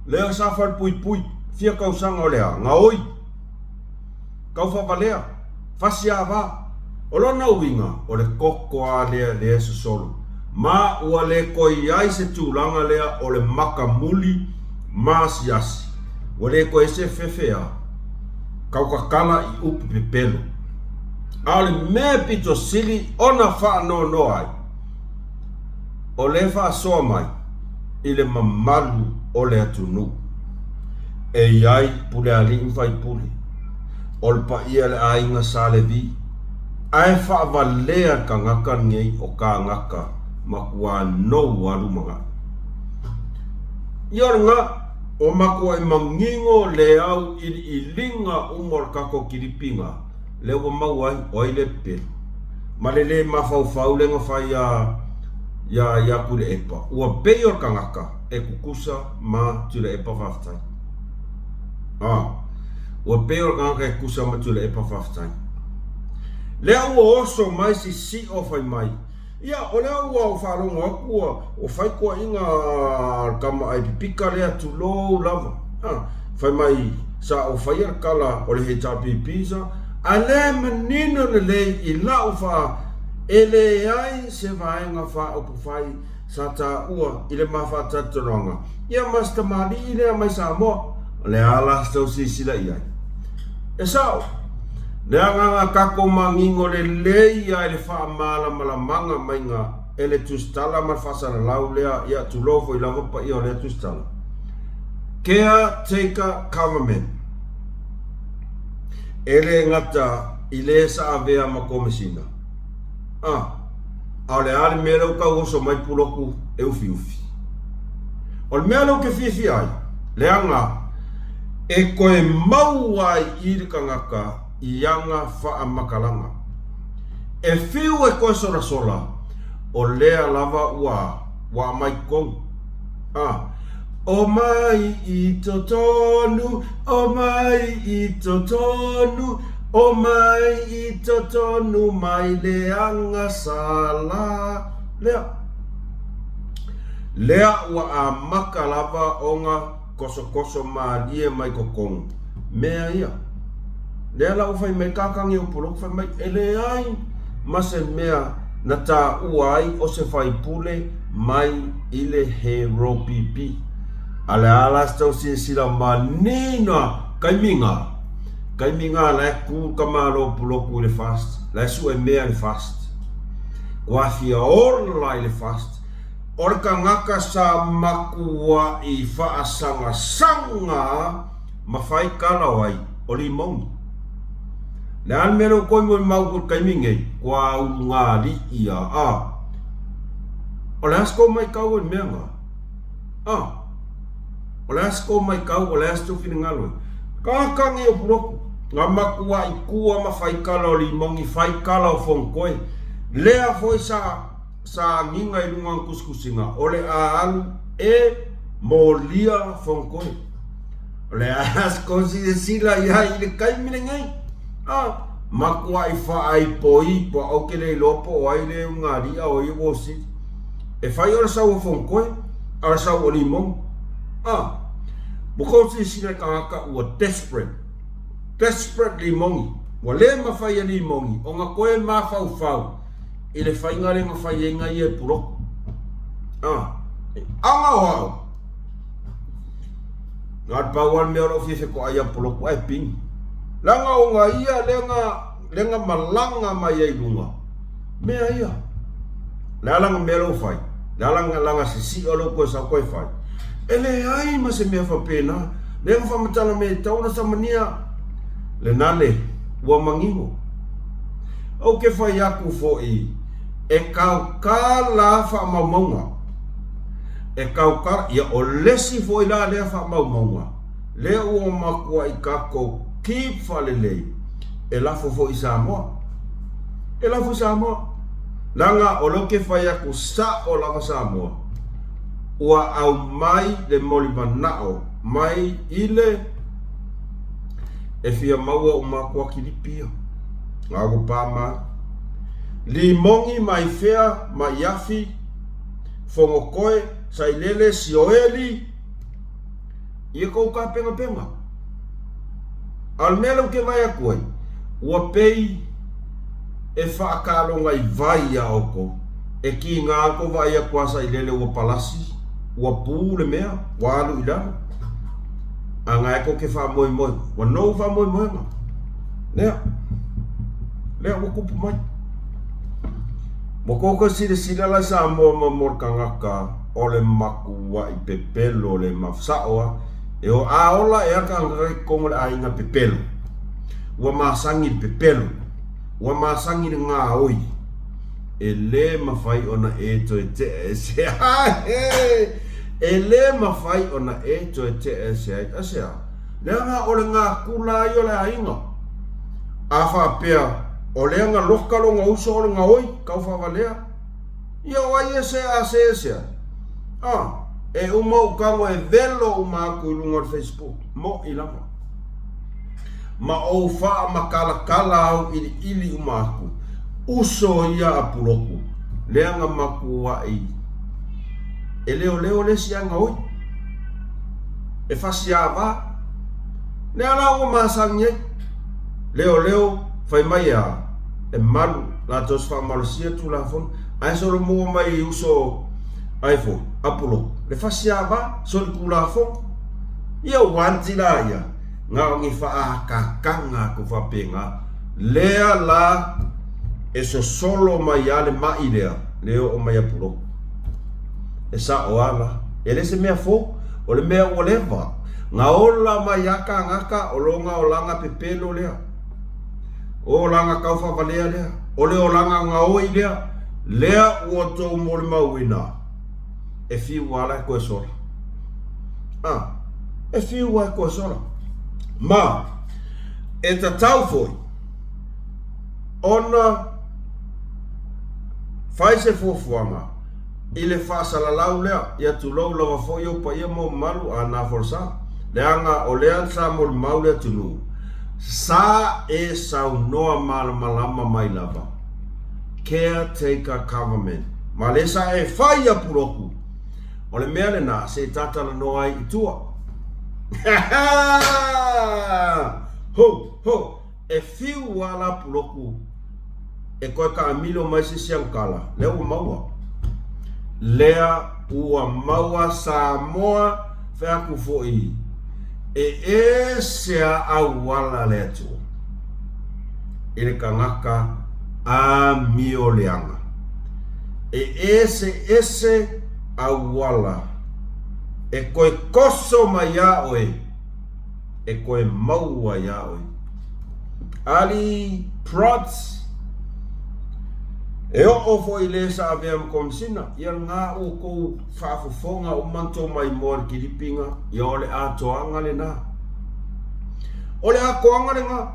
lea sa falepuipui, fia tausaga o le a? Gaoi. Kau faavalea. Fasi ava. O lona uiga, o le koko lava lea lea e sosolo. Ma ua le toe i ai se tulaga lea o le maka muli ma asiasi. Ua le toe se fefe a kautatala i upu pepelo. A o le mea pito sili ona faanoanoa ai, o le faasoa mai i le mamalu o le atunuu. E i ai pulealii ma faipule, o le paia le aiga Sa Levi, ae faavalea le tagata lenei o kānaka matua nou a lumanai. Ia o lena, ua matuai manino le auiliiliga uma o le tatou kilipiga lea ua maua ai, o ai le pepelo ma le lē mafaufau lea na fai ia ia ia Tuilaepa, ua pei o le tagata e tutusa ma Tuilaepa faafetai. A, ua pei o le tagata e tutusa ma Tuilaepa faafetai. Lea ua oso mai sisio fai mai, Ia, o lea ua ou faalogo atu ua ua fai toaiga a le tama ai pipika lea, tulou lava. A, fai mai sa ou faia le tala o le HRPP sa, a lea e manino lelei i lau faa e leai se vaega faaupufai sa taua i le ma faatalitanoaga ia ma si tamalii lea mai Samoa. O le a la se tau silasila i ai? E sao, le agaga tatou manino lelei ia i le faamalamalamaga maiga e le tusitala ma le faasalalau lea, ia tulou foi lava paia o lea tusitala. Caretaker Government. E le gata i le sa avea ma Komesina. A, a o le a le mea lea ua tau oso mai Pulotu e ufiufi? O le mea lea ou te fiafia ai, leaga. E koe maua ai i le kangaka i aga faamakalaga. E fiu e koe solasola, o lea lava ua ua aumai totonu. A. Omai i totonu, omai i totonu, omai i totonu mai le aga sala lea. Lea ua amaka lava ona kosokoso malie mai totonu mea ia. Lea la ua fai mai kakagi o Poloku fai mai e leai ma se mea na taua ai o se faipule mai i le he ropipi. A le a la se tau silasila manino a kaimi nga, kaimi nga la e ku ka malo Poloku i le fast, la e sue mea i le fast. Kua fia ola i le fast. O le kangaka sa makuaʻi faasangasaga ma fai kala o ai, o Limogi. Le a le mea lea ua koe molimau i le taimi nei, kua ulugalii a, a. O le a se kou maitau i le mea na? A. O le a se kou maitau, o le a se tou finagalo ai? Kakagi o Puloku, nga makuaʻi kua ma fai kala o Limogi, fai kala o Fonotoe. Lea foi sa Sa agiga i luga o tusitusiga o le a alu e molia Fonotoe. O le a silasila i ai i le taimi lenei. A, matuai faaipoipo a ou te le iloa po o ai le ulugalii a o ai ua osili. E fai o le sau o Fonotoe, a o le sau o Limogi. A, ua tou silasila i tagata ua desperate, desperate Limogi. Ua le mafai e Limogi ona toe mafaufau i le faiga lea na fai ai nai e puloku. Ah, e aga o au. Na le pau le mea o lou fia fetoai ia puloku ae pini. Leaga o nga ia lea na, lea na malaga mai ai luga. Mea ia. Le a lana mea lou fai. Le a lana, lana sisi'a lou koe sau koe fai. E leai ma se mea faapena. Lea na faamatala mea e tau ona samania. Lena le, ua manino. Ou te fai atu foi, e kaukā la faamaumauga. E kaukā, ia o lesi foi la lea faamaumauga, lea ua matuai tatou keep faalelei, e lafo foi i Samoa. E lafo i Samoa. Leaga o lea ou te fai atu sao lava Samoa, ua aumai le molimanao mai i le E fia maua o matou kilipi ia. Nga ua pa mai. Limogi mai fea mai afi, Fogotoe, Sailele, Sioeli, ia kou tapenapena. A o le mea lea ou te vaai atu ai, ua pei e faakaloga i vai iā outou. E kiga lava tou vaai atu a Sailele ua palasi, ua pu le mea, ua alu i lalo. A na e tou te faamoemoe, ua nou faamoemoega. Lea, lea ua tupu mai. Ua tou toe silasila la Samoa ma mo le tagata o le matuai pepelo le mafsao a. E o a ola e a tagata i totonu o le aiga pepelo. Ua masani le pepelo. Ua masani le gaoi. E le mafai ona e toe tea ese ai. E le mafai ona e toe tea ese ai. Aisea? Leaga o le gakula ai o le aiga. A faapea, o lea na loka lona uso o le gaoi, tau faavalea. Ia o ai e se a se ese ai? A, e uma ou tago e velo uma atu i luga o le Facebook. Moʻi lava. Ma ou faamakalatala auʻiliʻili uma atu, uso ia a Puloku, lea na matuaʻi e leoleo le isi aga oi, e fasiāwā. Lea la ua masani ai, leoleo fai mai a e malu latou se faamalosia Tulafono, ae solomua mai i uso ai foi a Puloku, le fasiāwā, solitulafono. Ia ua anti la ia, na o ni faaakakaga atu faapena, lea la e sosolo mai a le maʻi lea, le oo mai a Puloku. E sao a la, e le se mea fou, o le mea ua leva na ola mai a kagaka o lona olaga pepelo lea, o olaga taufaavalea lea, o le olaga gaoi lea, lea ua tou molimauina. E fiu a la e koe sola. A, e fiu a e koe sola. Ma, e tatau foi ona fai se fuafuaga i le faasalalau lea, ia tulou lava foi ou paia ma ou mamalu a na folasa, leaga o lea sa molimau le atunuu, sa e saunoa malamalama mai lava, caretaker government, ma lea sa e fai ia Puloku, o le mea lena se i tatalanoa ai i tua. Ho! Ho! E fiu a la Puloku e koe kaamilo mai se isi ankala, lea ua maua. Lea ua maua Samoa fai aku foi e ese a auala le Atua i le kangaka amio leaga. E ese ese auala e koe koso mai iā oe e koe maua iā oe. Ali Protz, E oo foi le sa avea ma Komisina, ia nga ua kou faafofoga uma na tou maimoa i le kilipinga, ia o le atoaga lena. O le atoaga lena.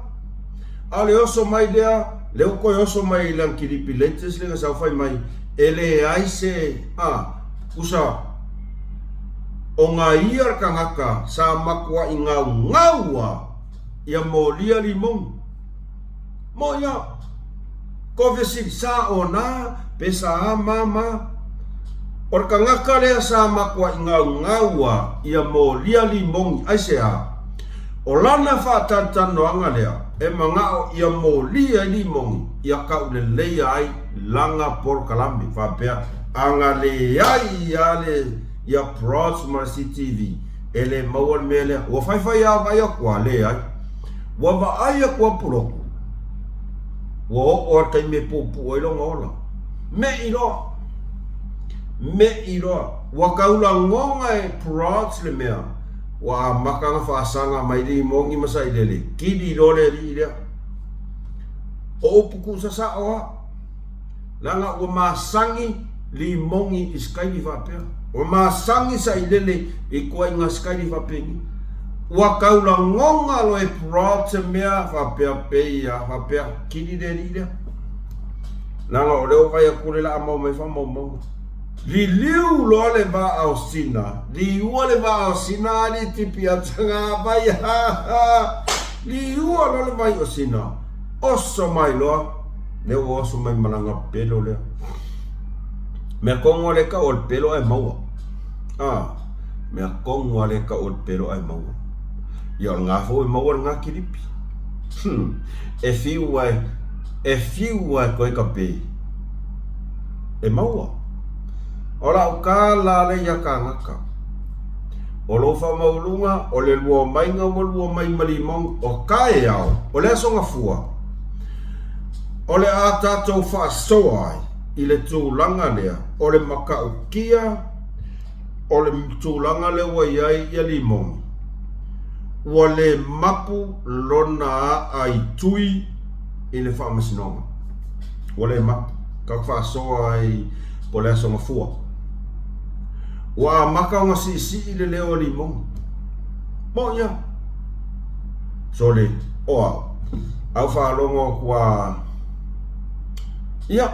A o le oso mai lea, lea ua toe oso mai i lana kilipi latest lea na sau fai mai, e leai se, a, usa, o nga ia le tagata sa matuai gaugau a ia molia limoni. Mo ia, ko fesili, sa ona pe sa a ma ma? O le tagata lea sa matuai gaugau a ia molia limoni, aisea? O lana faatalitanoaga lea e manao ia molia ai limoni ia kauleleia ai lana polokalame faapea ana leai ia le ia Prods ma le CTV e le maua le mea lea. Ua faifai a vaai atu a leai. Ua vaai atu a Puloku ua oo a le taimi e puupuu ai lona ola. Me'i loa. Me'i loa. Ua taulagona e Prods le mea Ua amata ona faasaga mai limoni ma sailele, kili loa le alii lea. O upu tuusasao lava, leaga ua masani limoni i sikaili faapea. Ua masani sailele i ituaiga sikaili faapeni. Ua tau lagona loa e Prod se mea faapea pei a faapea, kili le alii lea. Leaga o lea ua vaai atu o lea o le a maua mai faamaumauga. Liliu loa le vaa o Sina, liua le vaa o Sina ali tipi ataga vai ha ha liua loa le vai o Sina, oso mai loa, lea ua oso mai ma lana pelo lea. Mea tonu a le tau o le pelo ae maua. Ah, mea tonu a le tau o le pelo ae maua. Ia o lena foi e maua lena kilipi. Hmm, e fiu ai, e fiu ai koe ka pe. E maua. O lau kālā lea ia kānaka. O lou faamaualuga, o le lua maiga ua lua mai ma limau o taeao, o le aso gafua, o le a tatou faasoa ai i le tulaga lea o le matautia o le tulaga lea ua i ai ia limoni, ua le mapu lona a'a i tui i le faamasinoga. Ua le mapu. Ka faasoa ai po le aso gafua. Ua amata ona siisii le leo o limoni. Mo ia. Sole, o au. Au faalogo atu a... Ia,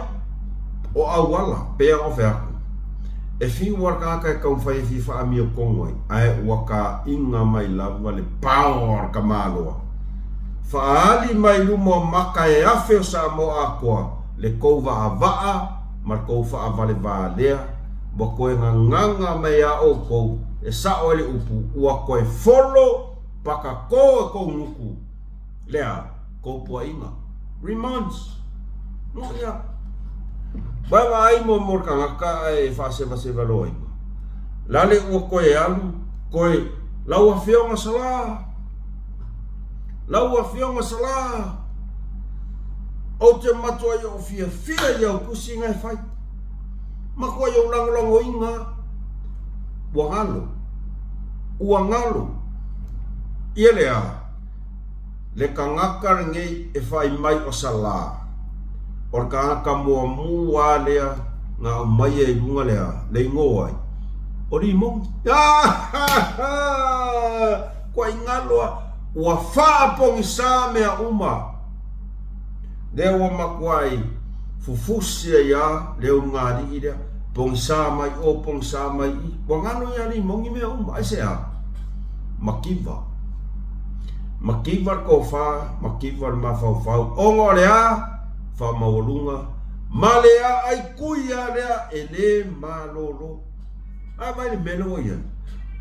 o auala, pea o fea aku. E fiu a le tagata e taumafai e fia faamiotonu ai, ae ua taaiga mai lava le pao a le tamaloa. Faaali mai luma o maka e afe o Samoa atoa le tou vaavaa ma le tou faavalevalea ua toe gagaga mai iā outou e sao ai le upu ua toe folo pakatō e tou nuku lea tou puaʻiga. Reminds. No ia. Wae vaai mo mo le tagata ae e faasevaseva loaina. Lale ua toe alu toe lau afioga Salā. Lau Afioga Salā, ou te matuai ou fiafia i au tusiga e fai. Matuai ou lagolagoina ua galo. Ua galo. Ia lea, le tagata lenei e fai mai o Salā, o le tagata muamua lea na aumaia i luga lea, le igoa ai, o Limoni. Kuai galo a! Ua faapogisā mea uma. Lea ua makuai fufusi ai a le ulugalii lea, pogisā mai ʻō, pogisā mai i. Ua galo iā Limogi mea uma. Aisea? Makiva. Makiva le tofa, makiva le mafaufau. Ona o le a? Faamaualuga ma le aai kui a lea e lē malolo. A vai le mea lea ua i ai.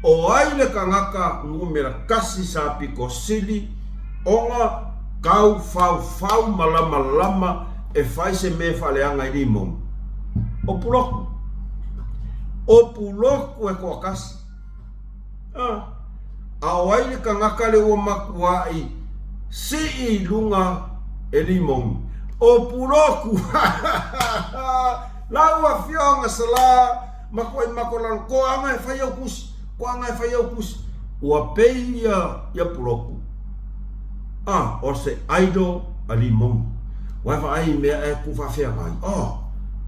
O ai le tagata numera kasi sa pito sili ona tau faufau ma lamalama e fai se mea e faaleaga i Limoni? O Puloku. O Puloku e toatasi. A, a o ai le tagata lea ua matuai sii i luga e Limoni? O Puloku! Lau Afioga Sala, Makuai mako lalo, ko anga e fai au kusi, ko anga e fai au kusi. Ua pei ia, ia puloku. Ah, o se idol a Limoni. Ua e vaai i mea e ku faafeagai. Ah,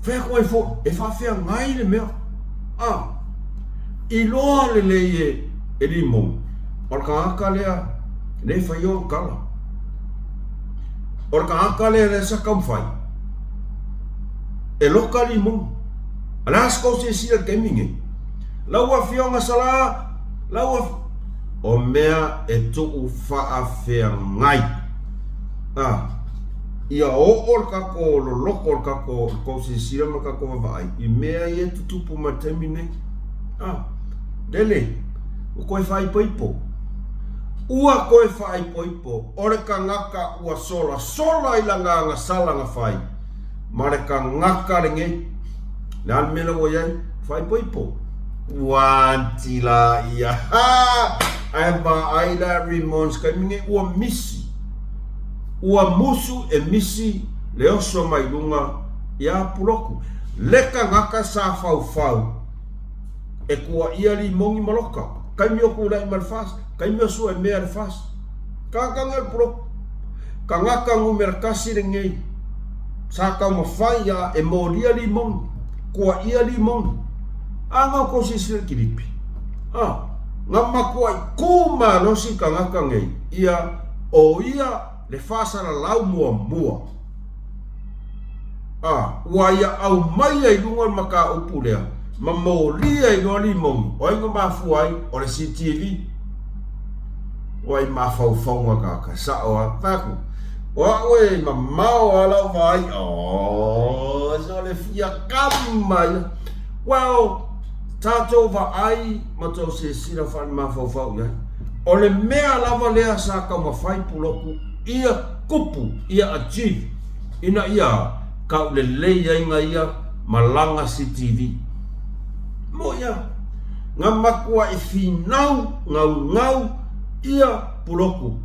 fai aku ai foi, e faafeagai le mea. Ah, iloa lelei e, e Limoni. O le tagata lea, le fai ona tala. O le tagata lea lea sa taumafai. E loka Limoni. A le a se kou silasila i le taimi nei? Lau Afioga Sala, lau Af... O mea e tuu faafeagai. A, ia oo le tatou loloko o le tatou, le tou silasila ma le tatou vaavaai i mea ia e tutupu mai i le taimi nei. A, lele, ua toe faaipoipo. Ua toe faaipoipo o le tagata ua solasola i lana agasala na fai ma le tagata lenei. Le a le mea la ua i ai? Faaipoipo. Ua anti la ia. Ha! Ae vaai la Ramones taimi nei ua misi. Ua musu e misi le oso mai luga ia Puloku. Le tagata sa faufau e kuaia limoni ma loka. Taimi o tulai ma le FAST, taimi o sue mea le FAST. Tagata nei o le Puloku. Tagata numera kasi lenei. Sa taumafai a e molia limoni, kuaia limoni. A na kou silasila i le kilipi? A, na matuai ku malosi tagata nei ia o ia le faasalalau muamua. A, ua ia aumaia i luga o le mataupu lea ma molia ai loa limoni, o ai na mafua ai? O le CTV. Ua i mafaufauga tagata, sao a, fai atu, O au e mamao a lau vaai, oh, so le fia kama ia. Well, tatou vaai ma tou silasila faale-mafaufau i ai. O le mea lava lea sa taumafai Puloku ia tupu, ia achieve, ina ia taulelei ai na ia malaga CTV. Moʻi a, na matuai finau gaugau ia Puloku.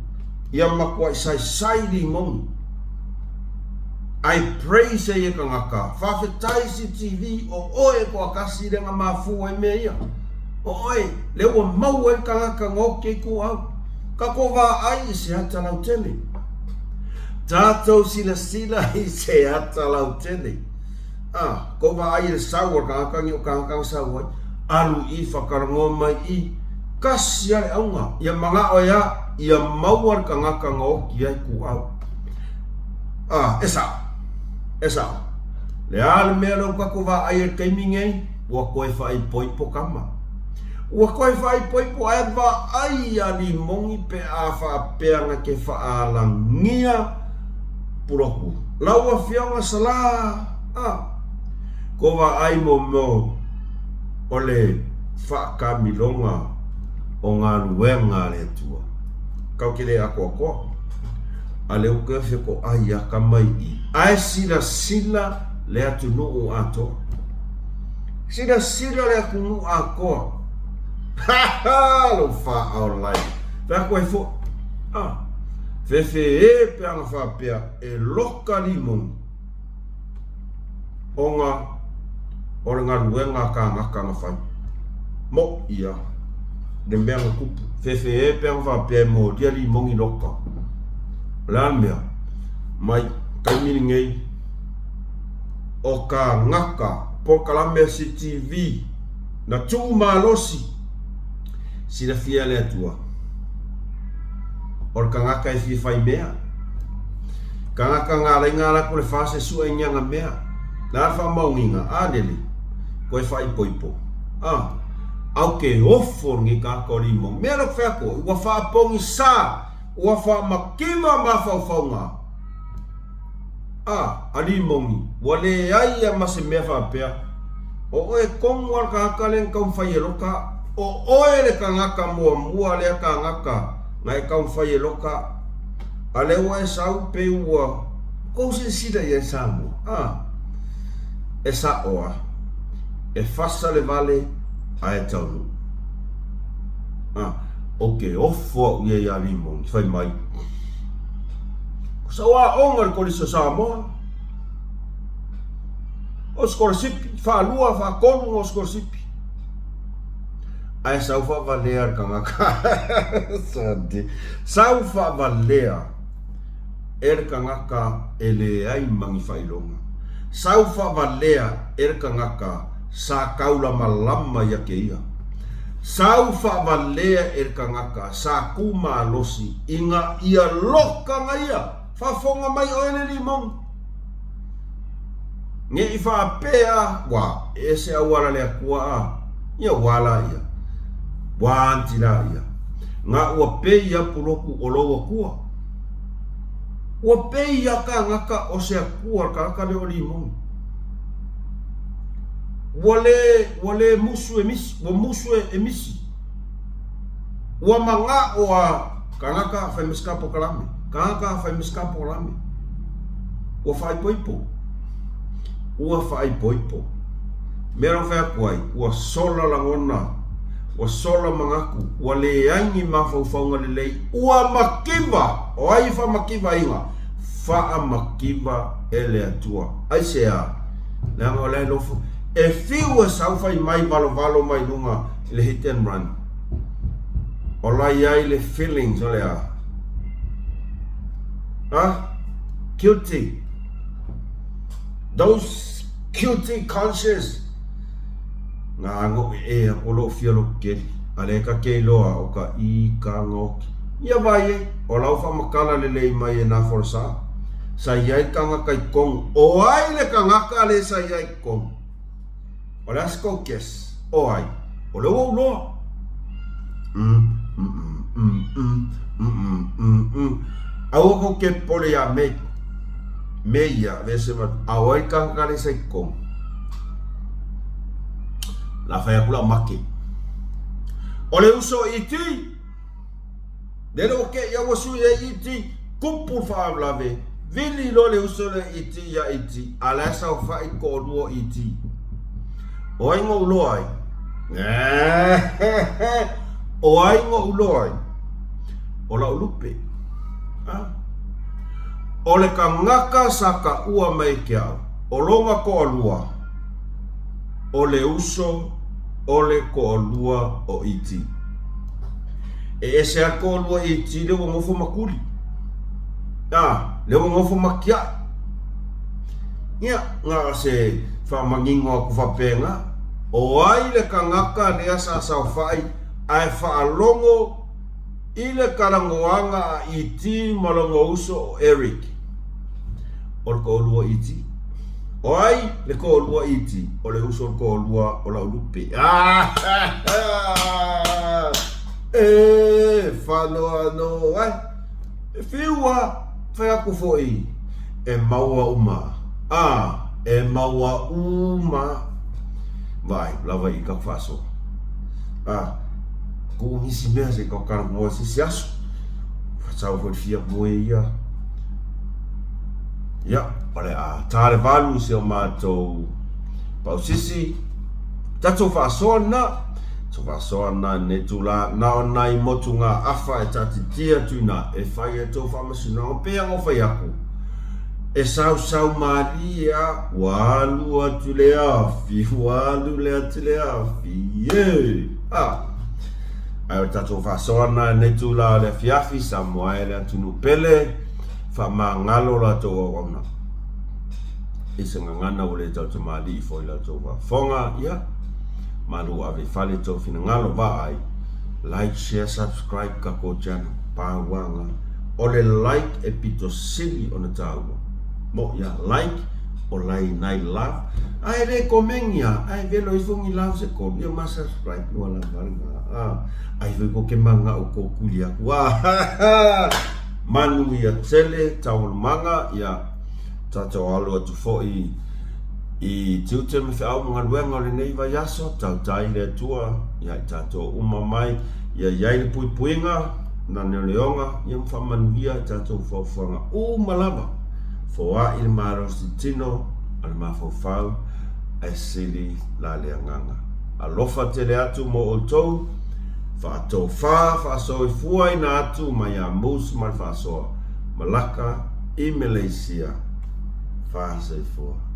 Ia matuai saisai limoni. I praise e ia tagata. Faafetai CTV o oe e toatasi lea na mafua ai mea ia. O oe lea ua maua ai le tagata na oki ai kou au. Tatou vaai i se ata lautele. Tatou silasila i se ata lautele. Ah, kou vaai i le sau o le tagata ni o tagata na sau ai. Alu i whakarangō mai i, kasi a le auga, ia manao e a, ia maua le tagata na oki ai ku au. Ah, e sao. E sao. Le a le mea lea ua tatou vaai ai i le taimi nei, ua toe faaipoipo tama. Ua toe faaipoipo ae vaai ia Limoni pe a faapea na te faaalagia Puloku. Lau Afioga Sala, ah, ko vaai mo mo o le faakamiloga o galuega a le Atua. Kau ke le akoakoa. A le uke fe ko ai aka mai i. Ae silasila le atunuu atoa. Silasila le atunuu atoa. Ha ha! Lou faaolai. Fai atu ai foi. Ah. Fefe e pe ana faapea e loka limoni. Ona o le galuega a kānaka na fai. Moʻi ia le mea na tupu. Fefe e pe ana faapea e molia limoni loka. O le a le mea? Mai taimi lenei o kānaka polokalame a CTV na tuu malosi silafia e le Atua. O le kagaka e fia fai mea. Kagaka nga lai nga laku le fase sua i nga mea. La le faamaoniga, a lele, koe faaipoipo. A, au ke ofo lenei kagaka o limo. Mea lea ou te fai atu ai, ua faapogisā, ua faamakiva mafaufauga. A, a Limoni, ua leai ia ma se mea faapea. O oe tonu a le tagata lea na taumafai e loka. O oe le tagata muamua lea tagata na e taumafai e loka. A lea ua e sau pei ua kou silasila i ai Samoa. A, e sa'o a. E fasa le vale ae taunuu. A, ou te ofo au ia iā Limoni, fai mai. Ko sau aoga i le Kolisi o Samoa, o sikolasipi, faalua, faatolu ona o sikolasipi. Ae sau faavalea le tagata. Sade. Sau faavalea e le tagata e leai ma ni faailoga. Sau faavalea e le tagata sa taulamalama ia te ia. Sau faavalea e le tagata sa tu malosi ina ia loka na ia. Faafofoga mai oe le limoni. Ne i faapea, ua ese auala le Atua a, ia ua la ia. Ua anti la ia. Nga ua pei ia puloku o lou Atua. Ua pei ia kagaka o se Atua le kagaka lea o limoni. Ua le, ua le musu e misi, ua musu e misi. Ua manao a kagaka fai ma se polokalame, kagaka fai ma se polokalame. Ua faaipoipo. Ua faaipoipo. Mea la fai atu ai, ua sola lagona, ua sola manatu, ua leai ni mafaufauga lelei, ua makiva! O ai e faamakivaina? Faamakiva e le Atua. Aisea? Leaga o la e lofo. E fiu e sau fai mai valovalo mai luga i le hit and run. O la i ai le feelings o le a? Ha? Guilty. Those guilty conscious. Nga ano e e ako lo fia lo keli. A le ka ke iloa o ka i ka ngoki. Ia vai e, o lau whamakala le lei mai e nā forosa. Sa i ai kangaka i kong. O ai le kangaka le sa i ai kong. O le a se kou guess? O ai? O le ua ou loa. Mm, mm, mm, mm, mm, mm, mm, mm. Aua kou ke pole iā me, me ia, ve se ma, a o ai kangaka le sa i kong. La whai aku la make. O le uso i ti, Lele ua ke ia ua sui ai iti, kupu le faalavelave, vili loa le uso lea iti ia iti, a la e saofai toalua o iti. O ai na ou loa ai? O ai na ou loa ai? O la'u lupe. Ah. O le kagaka sa kaʻua mai ke a'u, o lona toalua, o le uso o le toalua o iti. E ese a toalua iti le ua nofo ma kuli. A, le ua nofo ma kiaʻi. Ia, na o se faamanino atu faapena, o ai le kagaka lea sa saofai ae faalogo i le talanoaga a ET ma lona uso o Eric. O le toalua ET. O ai le toalua ET? O le uso o le toalua o La'ulupe. Ah! E whanoano ai. E whiua, whai aku foi. E maua uma. Ah, e maua uma. Vai, lava i ka whaso. Ah, ko nisi mea se ka karamoa se se aso. Whasau foi fia moe ia. Ia, o le a tā le valu se o mātou pausisi. Tatou whaasoa na, tatou whaasoa na ne tūlā, na o nai motu ngā awha e tātitia atu inā, e whai e tō whaamasinoga, pea ngō whai aku. E sausau mālie a, ua alu atu le awhi, ua alu le atu le awhi, e! Ah! Ai o le tatou whaasoa na nei tūlā o le awhiawhi, Samoa e le atunu pele, Faamagalo latou auauna i se gagana ua le tautamalii foi latou faafofoga, ia, malu ave i fale tou finagalo, vaai, Like, share, subscribe takou channel. Pauaga. O le like e pito sili ona taua. Moʻi a like o lainai love. A e le komengi a, ae velo ifo ni love se kolu ia ma subscribe ua lava lena. A, ai foi ko ke manga'o ko kuli aku. A, manuia tele taualumaga ia tatou alo atu foi i tiute ma feau ma galuega o lenei vaiaso, tautai le Atua ia i tatou uma mai, ia i ai le puipuiga, na leoleoga, ia ma faamanuia i tatou fuafuaga uma lava, foai le malosi tino a le mafaufau, ae sili la le agaga. Alofa tele atu mo outou, faatofa, faasoifuaina atu mai ia Moose ma le faasoa, Malaka i Meleisia. Faasoifua.